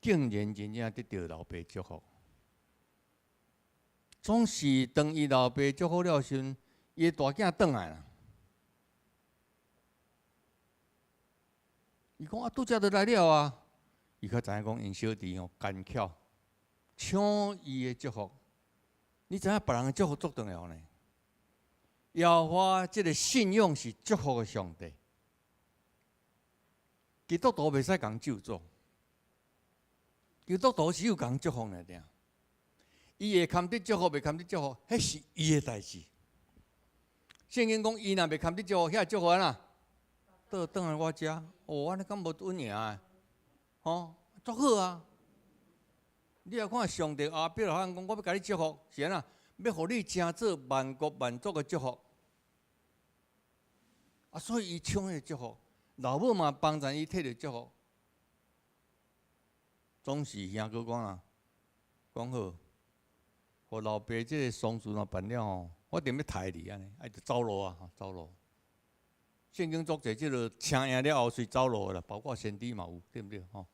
竟然真正得著老爸祝福。總是當伊老爸祝福了時陣，伊的大囝轉來啦。伊講啊，拄才就來了啊！伊較知影講，𪜶小弟吼奸巧，搶伊的祝福。你知影別人的祝福足重要呢？耶和華這個信仰是祝福的上帝。基督徒袂使共咒詛，基督徒只有共祝福爾爾。伊會堪得祝福，袂堪得祝福，彼是伊的代誌。聖經講，伊若袂堪得祝福，遐祝福按怎？倒轉來我遮，哦，按呢敢無穩贏的？吼，足好啊！你若看上帝亞伯拉罕講，我欲共你祝福，是按怎？欲予你成做萬國萬族的祝福。啊，所以伊搶彼個祝福，老母嘛幫贊伊提著祝福。總是兄哥講啊，講好，予老爸這个喪事若辦了吼，我一定欲刣你按呢，啊，就走路啊，走路。聖經作者這个請贏了後，隨走路啦，包括先知嘛有，對毋對？吼，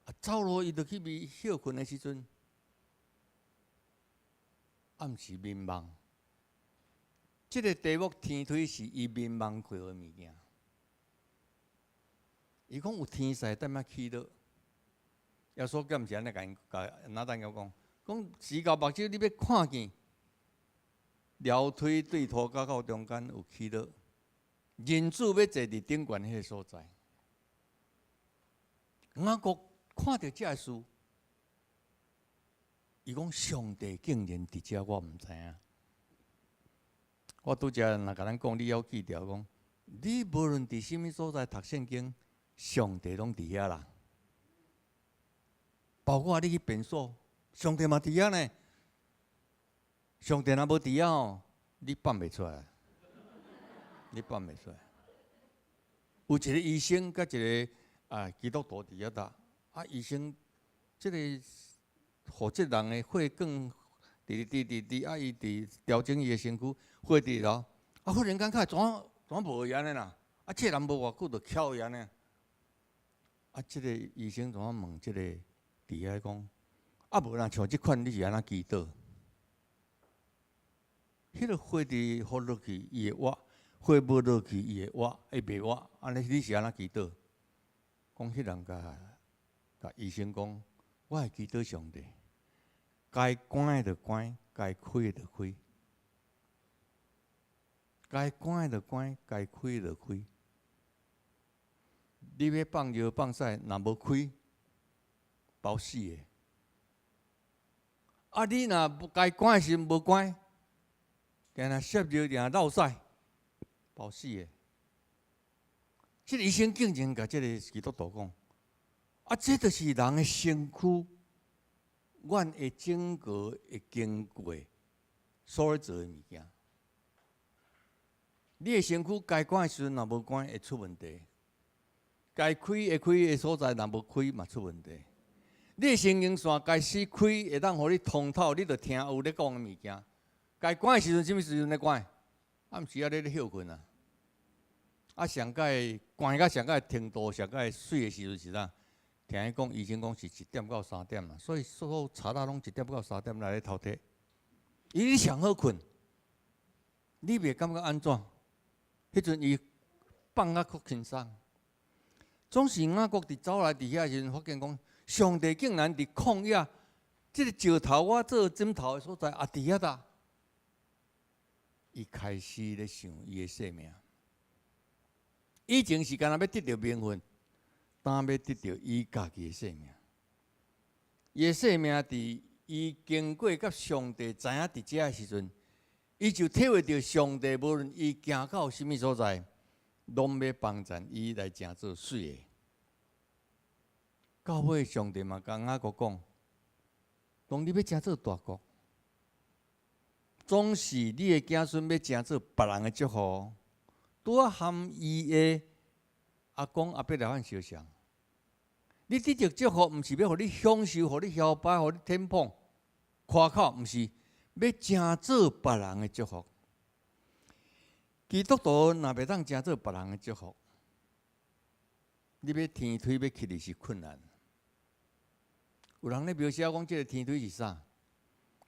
啊，走路伊就去眠歇睏的時陣，暗時眠夢。這个題目天梯是伊眠夢看的物件。伊講有天使踮遐起落，耶穌敢毋是按呢共𪜶共拿但業講，講時到目睭你欲看見樓梯對塗跤到中間有起落，人子欲坐佇頂懸彼个所在。雅各看著這个事，伊講上帝竟然佇遮，我毋知影。我拄才若共咱講，你猶記著講，你無論佇啥物所在讀聖經，上帝攏佇遐啦。包括你去便所，上帝嘛佇遐呢。上帝若無佇遐吼，你放袂出來，你放袂出來。有一個醫生佮一個啊基督徒佇遐搭，啊醫生這個負責人的血管佇佇佇佇，啊伊佇調整伊的身軀，血佇流，啊忽然間看怎怎無去按呢啦？啊這个人無偌久就翹去按呢。啊這個醫生怎啊問這個佇遐講，啊無若像這款你是按怎祈禱？彼个血佇予落去，伊會活；血無落去，伊會活，會袂活。按呢你是按怎祈禱？講彼人共共醫生講，我會祈禱上帝，該關的就關，該開的就開，該關的就關，該開的就開。你欲放尿放屎，若無開，包死的。啊，你若該關的時陣無關，定定泄尿，定定漏屎，包死的。這个醫生竟然共這个基督徒講，啊，這就是人的身軀，阮會整個會經過所咧做的物件。你的身軀該關的時陣若無關，會出問題；該開會開的所在若無開，嘛出問題。你的神經線該死開，會當予你通透，你就聽有咧講的物件。該關的時陣，啥物時陣咧關？暗時仔咧咧歇睏啊！啊，上蓋關到上蓋程度，上蓋媠的時陣是啥？聽伊講，醫生講是1點到3點啦，所以所有賊仔攏1點到3點來咧偷提。伊咧上好睏，你袂感覺按怎？彼陣伊放甲較輕鬆。總是雅各佇走來佇遐時陣，發現講上帝竟然佇曠野，這个石頭我做枕頭的所在，也佇遐噠。伊開始咧想伊的性命。以前是干焦欲得著名分，當欲得著伊家己的性命。伊的性命佇伊經過佮上帝知影佇遮的時陣，伊就體會著上帝無論伊行到啥物所在，攏欲幫贊伊來成做媠的。到尾上帝嘛共雅各講，講你欲成做大國，總是你的子孫欲成做別人的祝福。拄仔含伊的阿公亞伯拉罕相像。你得著祝福，毋是欲予你享受，予你囂擺，予你天捧誇口，毋是欲成做別人的祝福。基督徒若袂當成做別人的祝福，你欲天梯欲起去是困難。有人咧描寫講，這个天梯是啥？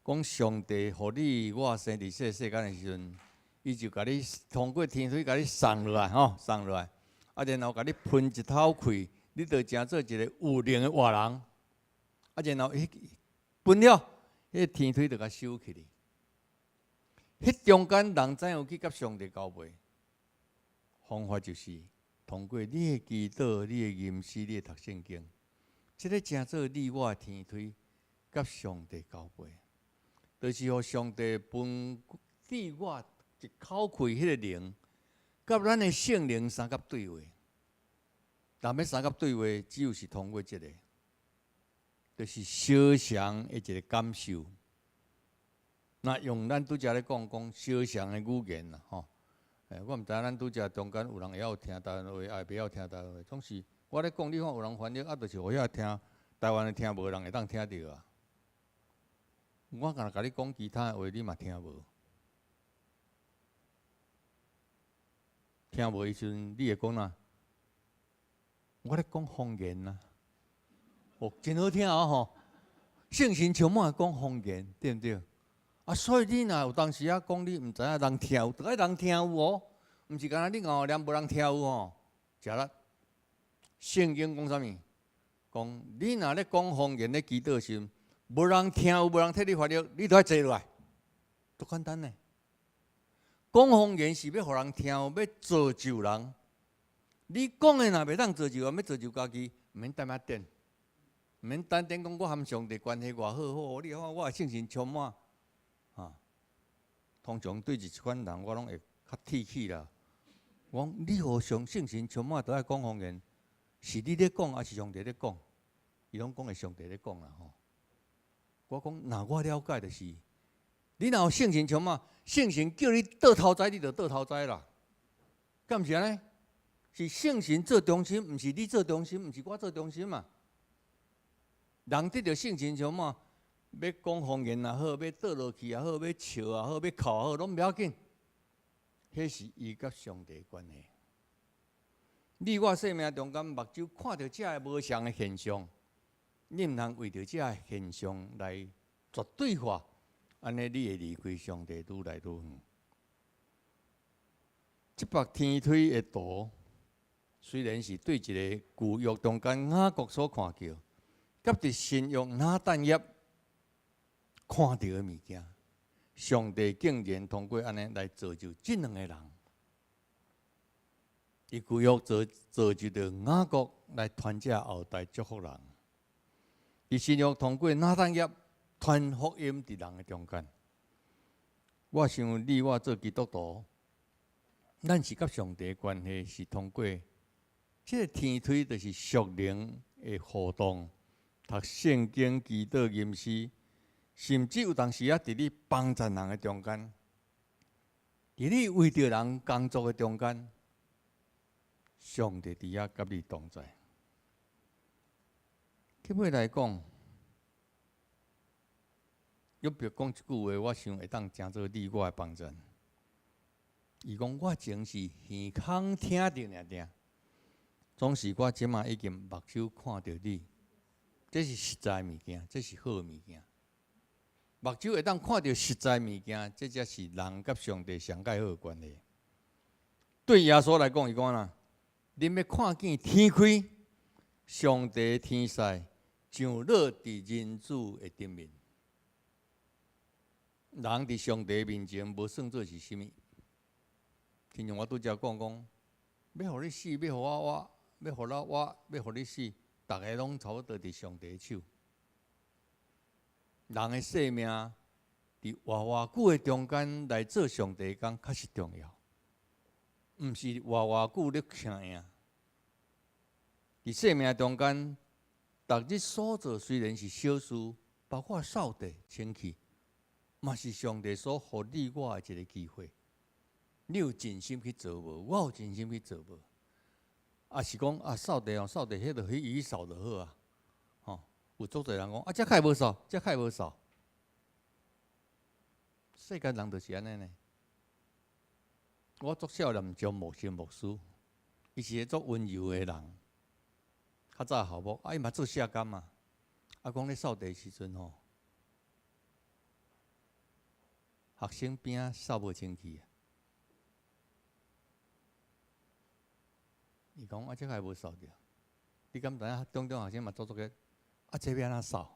講上帝予你我生佇這世間的時陣，伊就共你通過天梯共你送落來，吼，送落來，啊，然後共你噴一口氣，你就成做一个有靈的活人。啊，然後彼噴了，彼个天梯就共收起去。彼中間人怎樣去佮上帝交陪？方法就是通過你的祈禱、你的吟詩、你的讀聖經，這个成做你我的天梯，佮上帝交陪，就是予上帝分你我一口氣，彼个靈，佮咱的聖靈相佮對話。但欲相佮對話，只有是通過這个，就是相像的一个感受。那用咱拄才咧講講相像的語言啦，吼。我毋知影咱拄才中間有人會曉聽台灣話，也袂曉聽台灣話。總是我咧講，你看有人翻譯，啊，就是予遐聽台灣的聽無人會當聽著啊。我敢若共你講其他的話，你嘛聽無？聽無的時陣，你會講哪？我咧講方言啊，哦，真好聽啊吼！聖神充滿講方言，對毋對？啊，所以你若有當時仔講，你毋知影人聽有，著愛人聽有哦，毋是干焦你𠢕念無人聽有吼，食力。聖經講啥物？講你若咧講方言咧祈禱時，無人聽有，無人替你翻譯，你著愛坐落來，足簡單呢。講方言是欲予人聽有，欲造就人。你講的若袂當造就人，欲造就家己，毋免等遐等，毋免等等講我和上帝關係偌好好，你看我的聖神充滿，哈。通常對這款人，我攏會較鐵齒啦。我講你予上聖神充滿，著愛講方言，是你咧講，抑是上帝咧講？伊攏講是上帝咧講啦吼。我講，若我了解就是，你若有聖神充滿，聖神叫你倒頭栽，你就倒頭栽啦。敢毋是按呢？是聖神做中心，毋是你做中心，毋是我做中心嘛。人得著聖神充滿，欲講方言也好，欲倒落去也好，欲笑也好，欲哭也好，攏袂要緊。彼是伊佮上帝關係。你我生命中間目睭看著這个無常的現象，你毋通為著這个現象來絕對化，按呢你會離開上帝愈來愈遠。這幅天梯的圖，雖然是對一个舊約中間雅各所看見，佮佇新約拿但業看著的物件，上帝竟然通過按呢來造就這兩個人。佇舊約造就著雅各來傳這後代祝福人，佇新約通過拿但業傳福音佇人的中間。我想你我做基督徒，咱是佮上帝的關係是通過這个天梯，就是屬靈的互動，讀聖經、祈禱、吟詩，甚至有當時仔佇你幫助人的中間，佇你為著人工作的中間，上帝佇遐佮你同在。結尾來講，約伯講一句話，我想會當成做你我的幫贊。伊講我前是耳空聽著爾爾，總是我這馬已經目睭看著你，這是實在物件，這是好物件。目睭會當看著實在物件，這才是人佮上帝上蓋好的關係。對耶穌來講，伊講啦，恁欲看見天開，上帝天使降落佇人子的頂面。人佇上帝面前無算做是啥物。親像我拄才講講，欲予你死，欲予我活，欲予我活，欲予你死，逐个攏差不多佇上帝手。人的生命佇活偌久的中間來做上帝工，較是重要，毋是活偌久咧徛贏。佇生命中間，逐日所做雖然是小事，包括掃地、清氣，嘛是上帝所予你我的一个機會。你有盡心去做無？我有盡心去做無？啊是講啊掃地哦，掃地彼就彼伊去掃就好啊。吼，有足濟人講啊，這較會無掃，這較會無掃。世間人就是按呢呢。我足少念張牧師牧師，伊是个足溫柔的人。較早校牧，啊伊嘛做社工嘛。啊講咧掃地時陣吼，學生邊仔掃無清氣啊。伊講啊，這個無掃著，你敢知影？中中學生嘛做足個，啊，這欲按怎掃？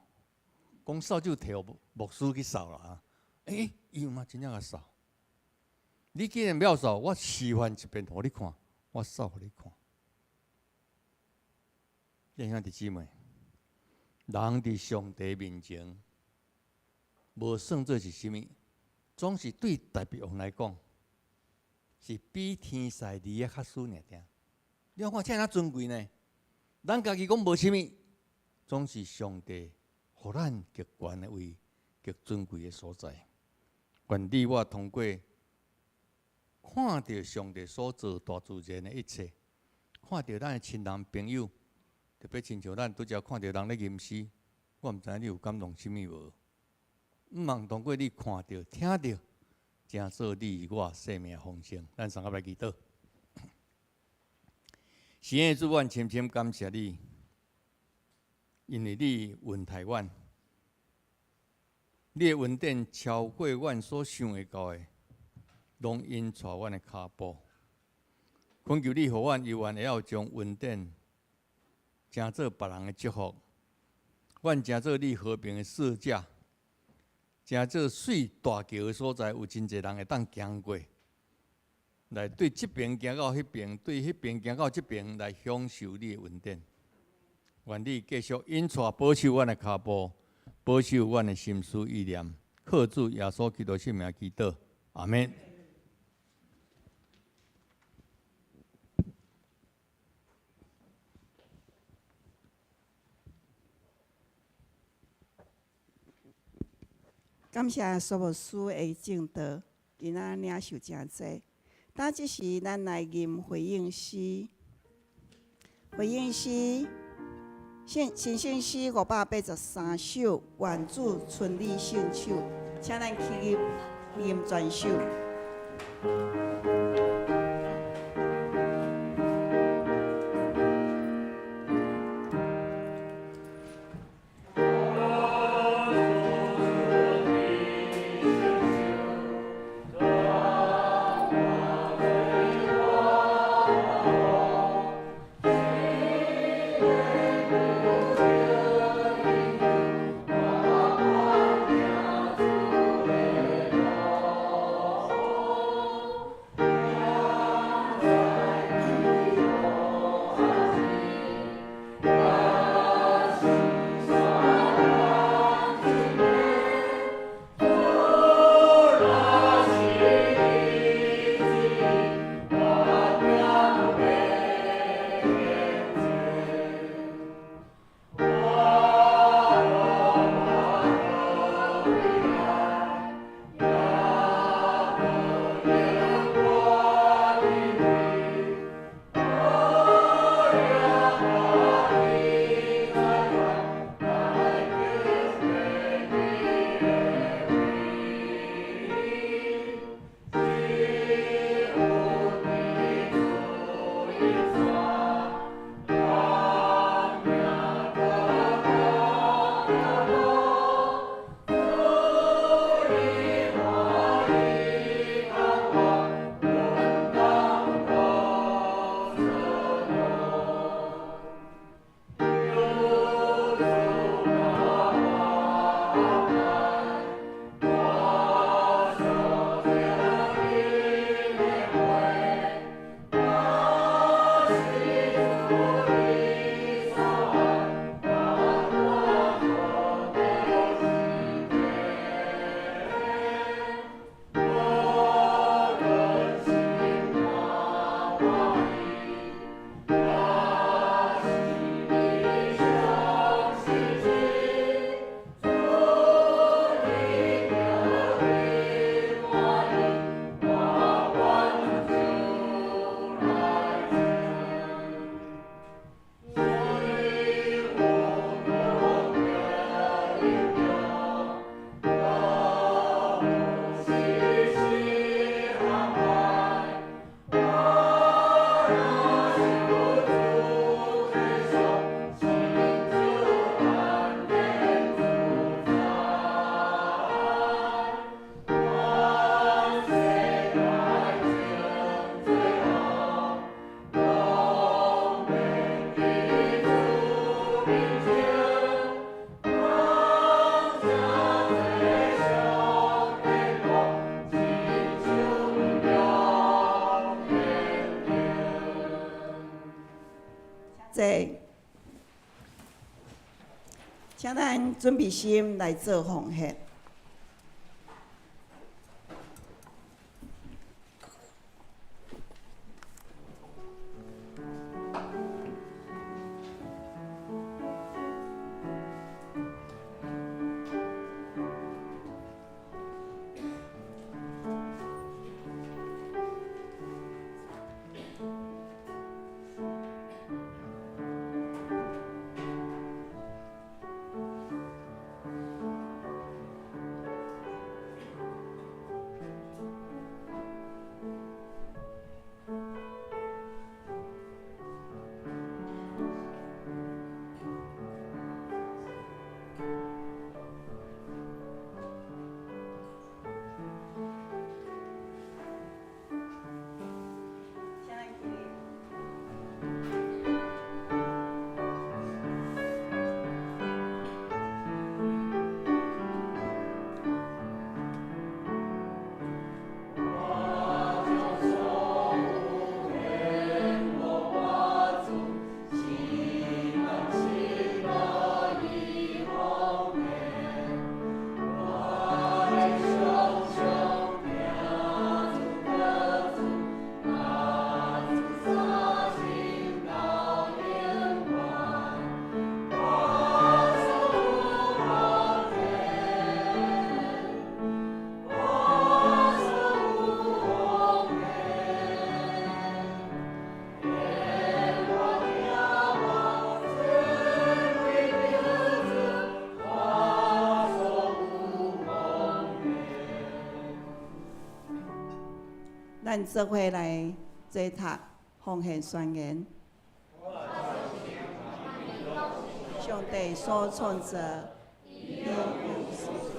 講掃就提予牧師去掃啦啊！欸，伊嘛真正共掃。你既然欲掃，我示範一遍予你看，我掃予你看。弟兄姊妹，人佇上帝面前，無算做是啥物，總是對大別王來講，是比天使離得較遠爾爾。你看這爾尊貴呢？咱家己講無啥物，總是上帝予咱極懸的位、極尊貴的所在。願你我通過看著上帝所造大自然的一切，看著咱的親人朋友，特別親像咱拄才看著人咧吟詩，我毋知影你有感動啥物無？毋通通过你看著、听著，成做你我生命丰盛。咱三个來祈禱。神的主，阮深深感謝你，因為你恩待阮，你的恩典超過阮所想會到的，攏引帶阮的跤步。懇求你，予阮猶原會曉將恩典成做別人的祝福，阮成做你和平的使者，成做水大橋的所在，有真濟人會當行過，來對這邊行到彼邊，對彼邊行到這邊，來享受你的恩典。願你繼續引帶保守阮的跤步，保守阮的心思意念，靠主耶穌基督聖名祈禱，阿們。感謝蘇牧師的證道，今仔領受誠濟。當這時，咱來吟回應詩。回應詩，聖新聖詩583首，願主伸你聖手，請咱起立吟全首。請咱準備心來做奉獻。咱做伙來齊讀奉獻宣言。上帝所創造，伊有請坐。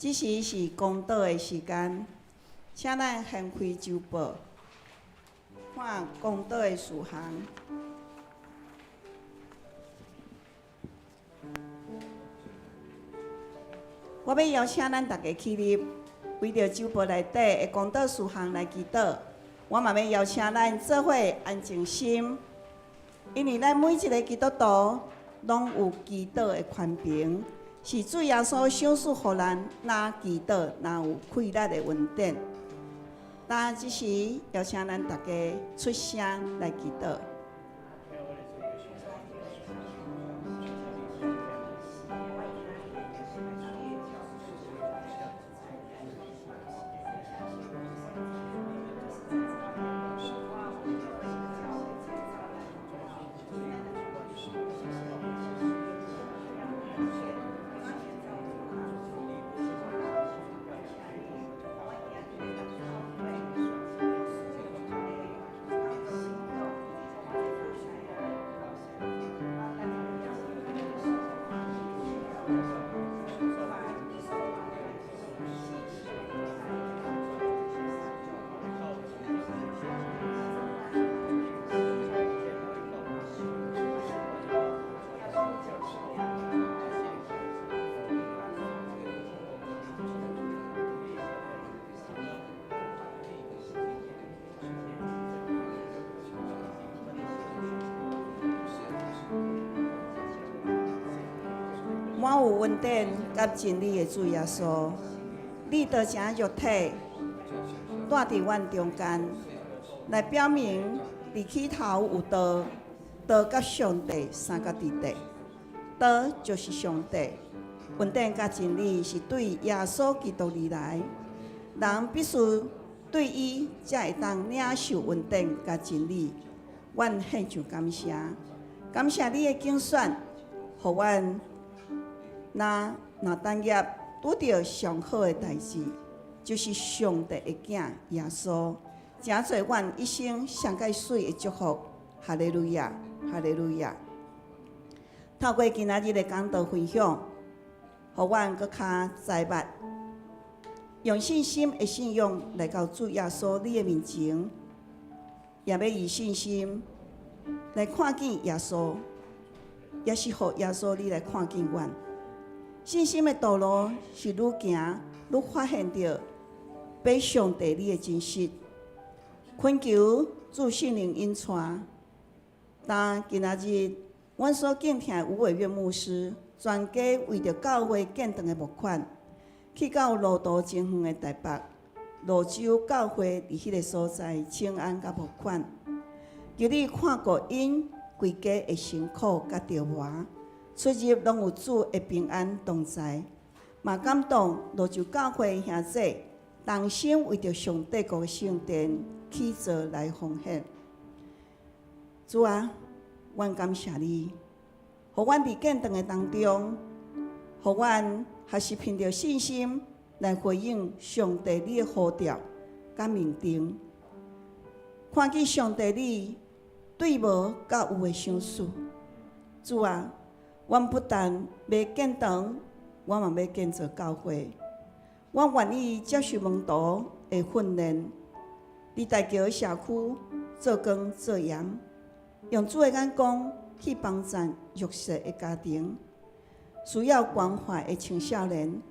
這時是講道的時間，請咱掀開週報，看講道的事項。我欲邀請咱逐家起立，為著週報內底的講道事項來祈禱。我嘛欲邀請咱做伙安靜心，因為咱每一个基督徒攏有祈禱的權柄，是主耶穌賞賜予咱，若祈禱若有氣力的恩典。但這時邀請咱逐家出聲來祈禱。滿有恩典佮真理的主耶穌，你道成肉體，住佇阮中間，來表明佇起頭有道，道佮上帝相佮佇底，道就是上帝。恩典佮真理是對耶穌基督而來，人必須對伊才會當領受恩典佮真理。阮獻上感謝，感謝你的揀選，予阮若若等業拄著上好的代誌，就是上帝的囝耶穌，成做阮一生上蓋媠的祝福。哈利路亞，哈利路亞。透過今仔日的講道分享，予阮閣較知捌，用信心的信仰來到主耶穌你的面前，也欲以信心來看見耶穌，也是予耶穌你來看見阮。信心的道路是愈行愈發現著，欲上帝你的真實，懇求主聖靈引帶。但今仔日，阮所敬聽的吳偉岳牧師，全家為著教會建堂的募款，去到路途真遠的台北蘆洲教會，佇彼个所在請安佮募款。求你看顧𪜶規家的辛苦佮著磨，出入攏有主的平安同在，嘛感動蘆洲教會兄弟同心為著上帝國的聖殿起造來奉獻。主啊，阮感謝你，予阮佇建堂的當中，予阮學習憑著信心來回應上帝你的呼召佮命定，看見上帝你對無佮有的賞賜。主啊，阮不但欲建堂，我嘛欲建造教會。我願意接受門徒的訓練，佇大橋社區做工做鹽，用主的眼光去幫贊弱勢的家庭，需要關懷的青少年、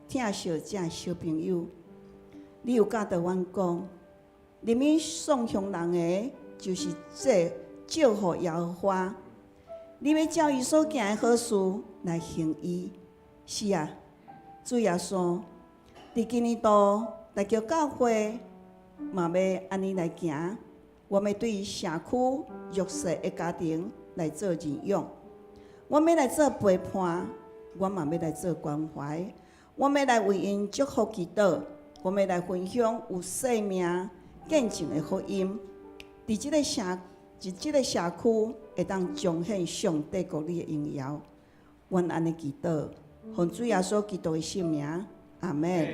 疼惜這小朋友。你有教導阮講，入面送香人的，就是這祝福耶和華。你欲照伊所行的好事來行伊。是啊，主耶穌佇今年度大橋教會嘛欲按呢來行，我欲對社區弱勢的家庭來做認養，我欲來做陪伴，我嘛欲來做關懷，我欲來為𪜶祝福祈禱，我欲來分享有生命見證的福音，佇這个社區會當彰顯上帝國你的榮耀。阮按呢祈禱，奉主耶穌基督的聖名，阿門。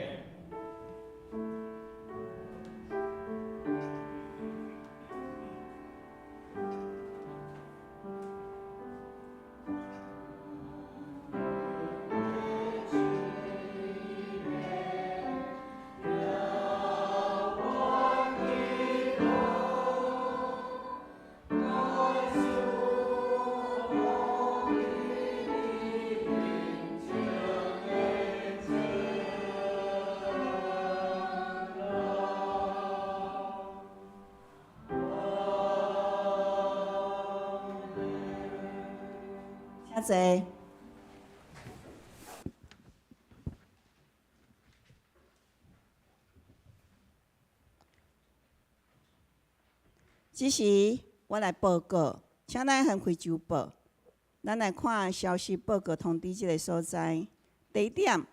請坐。這時我來報告，請咱還開周報，咱來看消息報告通知這个所在。第一點，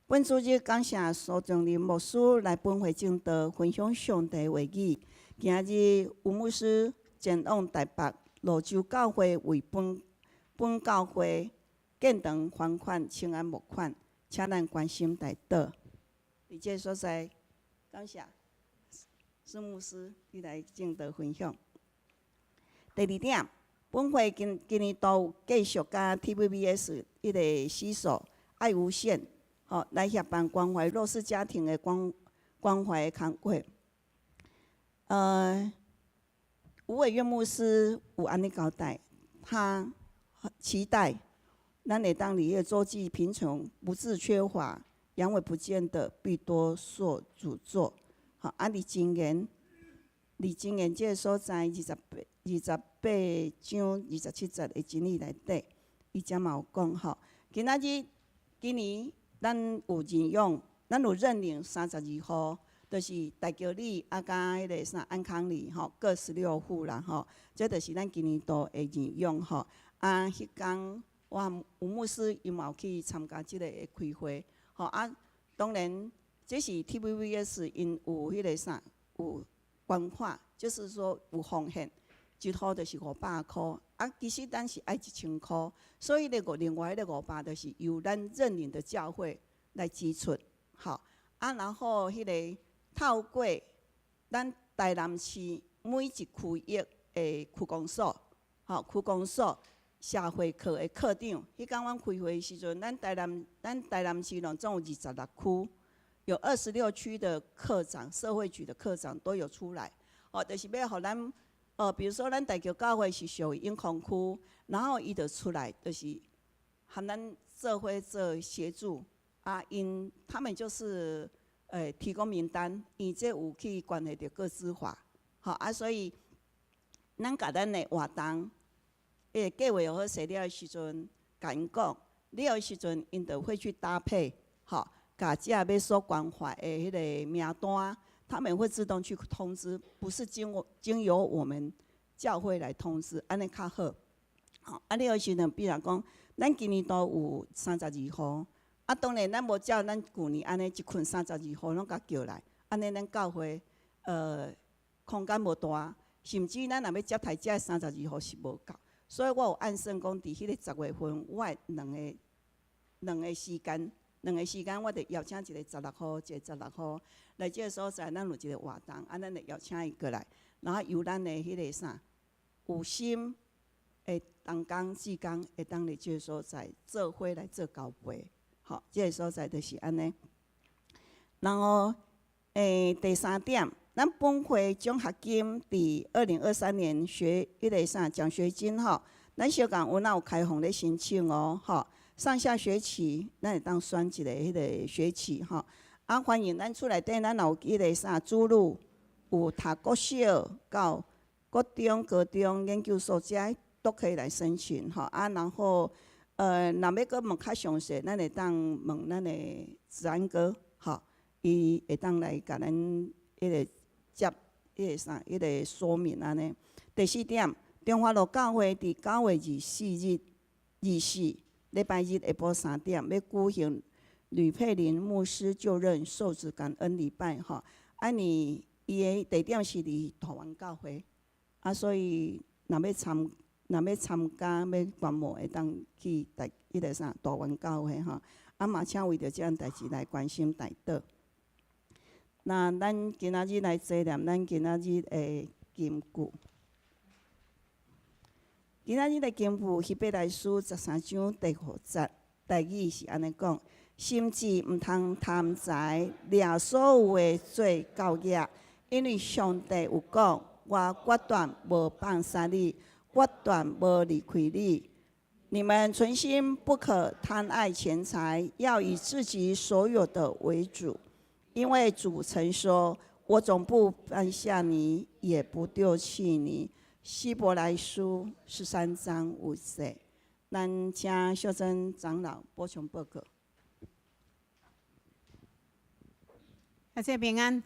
本主日感謝蘇仲林牧師來本會證道，分享上帝話語。今日吳牧師前往台北蘆洲教會為本本教會建堂還款請願募款，請咱關心代禱。佇這个所在，感謝孫牧師你來證道分享。第二點，本會今今年度繼續佮 TVBS 彼个攜手愛無限，吼來協辦關懷弱勢家庭的關關懷的工課。吳偉岳牧師有按呢交代，他期待咱會當佇彼个周濟貧窮，不致缺乏，陽痿不見得必多受詛咒。吼，啊，佇箴言，佇箴言這个所在28章27節的真理內底，伊遮嘛有講吼。今仔日今年咱有認養，咱有認領32戶，就是大橋里啊，佮彼个啥安康里吼，各16戶啦吼。這就是咱今年度的認養吼。啊，彼工我吳牧師伊嘛有去參加這个的開會，吼啊，當然這是 TVBS 𪜶有彼个啥有捐款，就是說有奉獻，一戶就是500箍，啊，其實咱是愛1000箍，所以咧五另外彼个500就是由咱認領的教會來支出，吼啊，然後彼个透過咱台南市每一區域的區公所，吼區公所。社會課的課長，彼工阮開會的時陣，咱台南市攏總有26區，有26區的課長、社會局的課長都有出來，哦，就是欲予咱，哦，比如說咱大橋教會是屬於永康區，然後伊就出來，就是和咱做伙做協助，啊，𪜶他們就是，提供名單，伊這有去關係著個資法，吼啊，所以咱共咱的活動。計劃好勢了的時陣，共𪜶講，了的時陣，𪜶就會去搭配，吼，共這欲所關懷的彼个名單，他們會自動去通知，不是經由我們教會來通知，按呢較好。吼，啊，了的時陣，比如講，咱今年度有32戶，啊，當然咱無照咱舊年按呢一群32戶攏共叫來，按呢咱教會，空間無大，甚至咱若欲接待這32戶是無夠。所以我有按算講，佇彼个10月份，我會兩個時間，兩個時間，我就邀請一个十六號，一个十六號來這个所在，咱有一个活動，啊，咱會邀請伊過來，然後由咱的彼个啥有心的同工志工會當佇這个所在做伙來做交陪，吼，這个所在就是按呢。然後，第三點，咱本會獎學金佇2023年學彼个啥獎學金吼，咱小共有哪有開放咧申請哦，吼，上下學期咱會當選一个彼个學期吼。啊，歡迎咱厝內底咱若有彼个啥子女有讀國小到國中、高中、研究所遮都可以來申請吼。啊，然後，若欲閣問較詳細，咱會當問咱的治安哥，吼，伊會當來共咱彼个接彼个啥，彼个說明按呢。第四點，中華路教會佇9月24日、24禮拜日下晡3點，欲舉行呂佩玲牧師就任受職感恩禮拜，吼。啊，呢，伊的地點是佇桃園教會，啊，所以若欲參加欲觀摩，會當去台彼个啥大園教會吼。啊，嘛請為著這項代誌來關心代禱。那咱今仔日來紀念咱今仔日的金句。今仔日的金句，希伯來書13章第5節，台語是按呢講：心志毋通貪財，掠所有的做舊業，因為上帝有講：我決斷無放殺你，決斷無離開你。你們存心不可貪愛錢財，要以自己所有的為主，因為主曾說：我總不放下你，也不丟棄你。希伯來書13章5節，咱請秀珍長老補充報告。阿姐平安，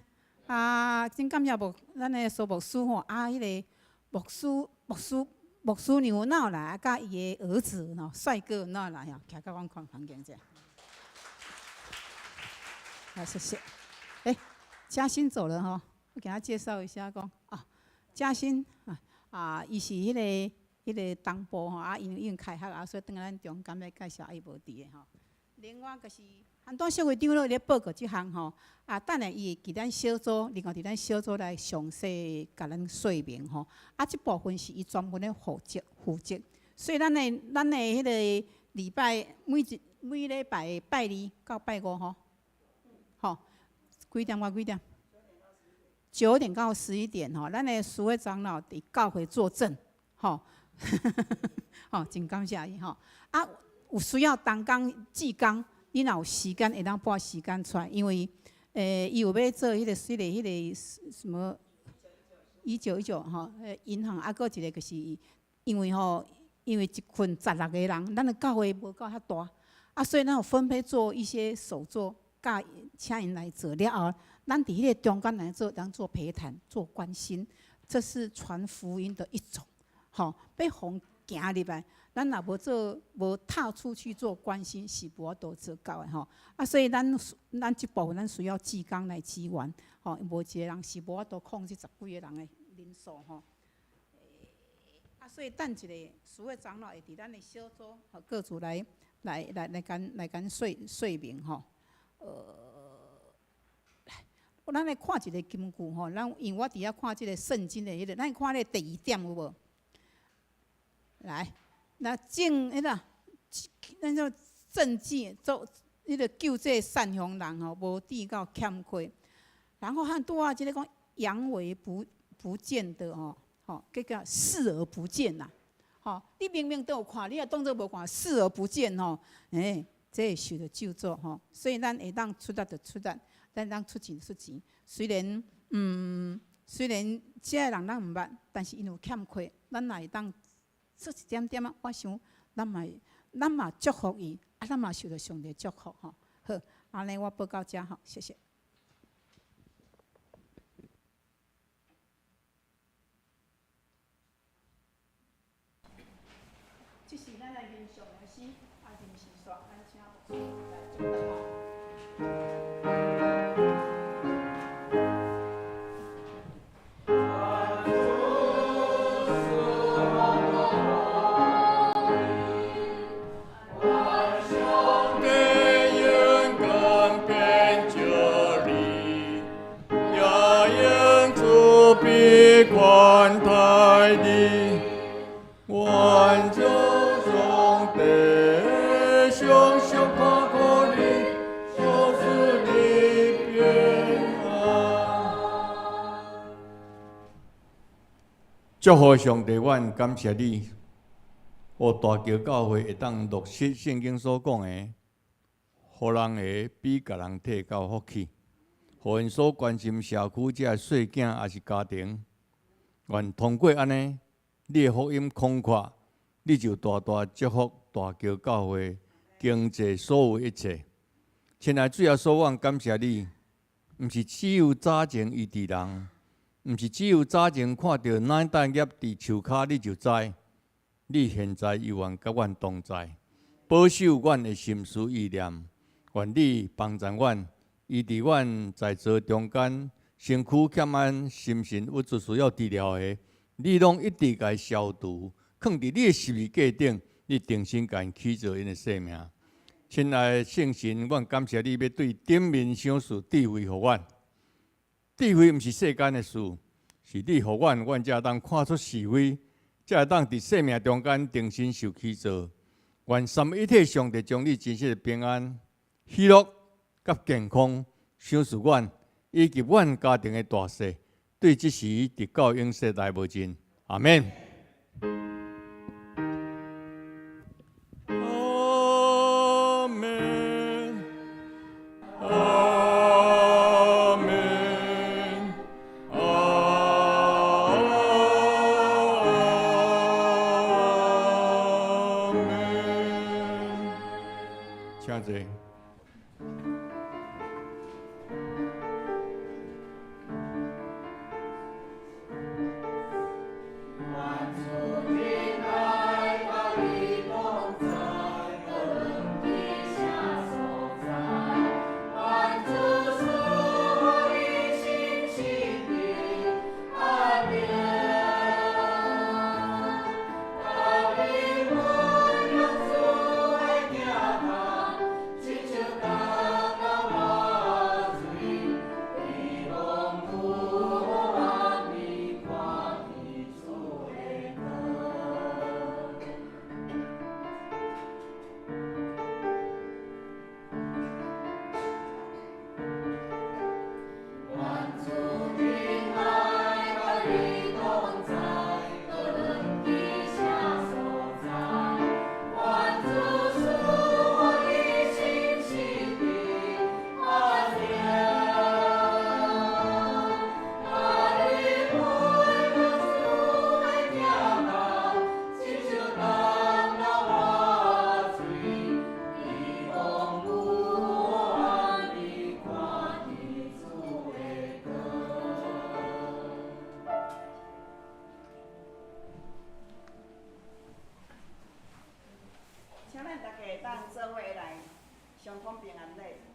啊，真感謝牧咱的蘇牧師吼，啊，彼个牧師、牧師、牧師娘哪有來，啊，佮伊的兒子吼，帥哥哪有來吼，徛到阮看環境者。好，謝謝。欸，嘉欣走了吼，我給他介紹一下講啊，嘉欣啊。啊，伊是彼个東部吼，啊，因為已經開學啊，所以轉來咱中間欲介紹伊無佇的吼。另外就是很多小會長咧咧報告這項吼，啊，等下伊會佇咱小組，另外佇咱小組來詳細共咱說明吼。啊，這部分是伊專門咧負責，所以咱的彼个禮拜每禮拜拜二到拜五吼，吼，幾點到幾點？9點到11點吼，咱的蘇會長老佇教會坐鎮，吼，吼，真感謝伊吼。啊，有需要同工志工，你若有時間會當撥時間出來，因為，伊有欲做彼个什麼1919吼，銀行啊，閣一個就是因為吼，因為一群16個人，咱的教會無夠遐大，啊，所以咱有分配做一些手作，佮請𪜶來做了後，咱佇彼个中間來做，當做陪談、做關心，這是傳福音的一種，吼，欲予行入來，咱若無做，無踏出去做關心，是無法度做到的吼。啊，所以咱這部分咱需要志工來支援，吼，無一個人是無法度控制十幾個人的人數吼。啊，所以等一下，蘇會長老會佇咱的小組和各組來來來來共來共說明吼。咱來看一個金句吼，咱因為我佇遐看這个聖經的彼个，咱看咧第二點有無？來，那正彼个，咱叫賑濟做彼个救濟善鄉人吼，無致到欠缺。然後和拄仔這个講佯為不見得吼，吼，這個視而不見啦。吼，你明明都有看，你也當作無看，視而不見吼，欸，這會受著咒詛吼。所以咱會當出力就出力，咱當出錢出錢。雖然這个人咱毋捌，但是𪜶有欠缺，咱若會當做一點點仔，我想咱嘛祝福伊，啊，咱嘛受著上帝祝福吼。好，按呢我報告這吼，謝謝。這是咱的吟誦的詩，啊，臨時煞，咱請牧師來祝禱吼。上帝勇敢變這裡，也應主必關待你，願將祝福上帝，阮感謝你，予大橋教會會當落實聖經所講的，予人的比共人退較福氣，予𪜶所關心社區這个細囝抑是家庭，願通過按呢，你的福音廣闊，你就大大祝福大橋教會經濟所有一切。親愛主耶穌，阮感謝你，毋是只有早前醫治人，毋是只有早前看著奶蛋業佇樹跤，你就知。你現在猶原佮阮同在，保守阮的心思意念。願你幫助阮，醫治阮在座中間身軀欠安、心神鬱卒需要治療的，你攏一直共消除，囥佇你的十字架頂，你重新共𪜶起造𪜶的生命。親愛的聖神，阮感謝你欲對頂面賞賜智慧予阮。智慧毋是世間的事，是你予阮，阮才會當看出是非，才會當佇生命中間重新受起造。願三位一體上帝將你真實的平安、喜樂佮健康賞賜阮，以及阮家庭的大細，對這時直到永世來無盡。阿們。阿們，阿們，阿們。請坐。請咱大家當做伙來相講平安禮。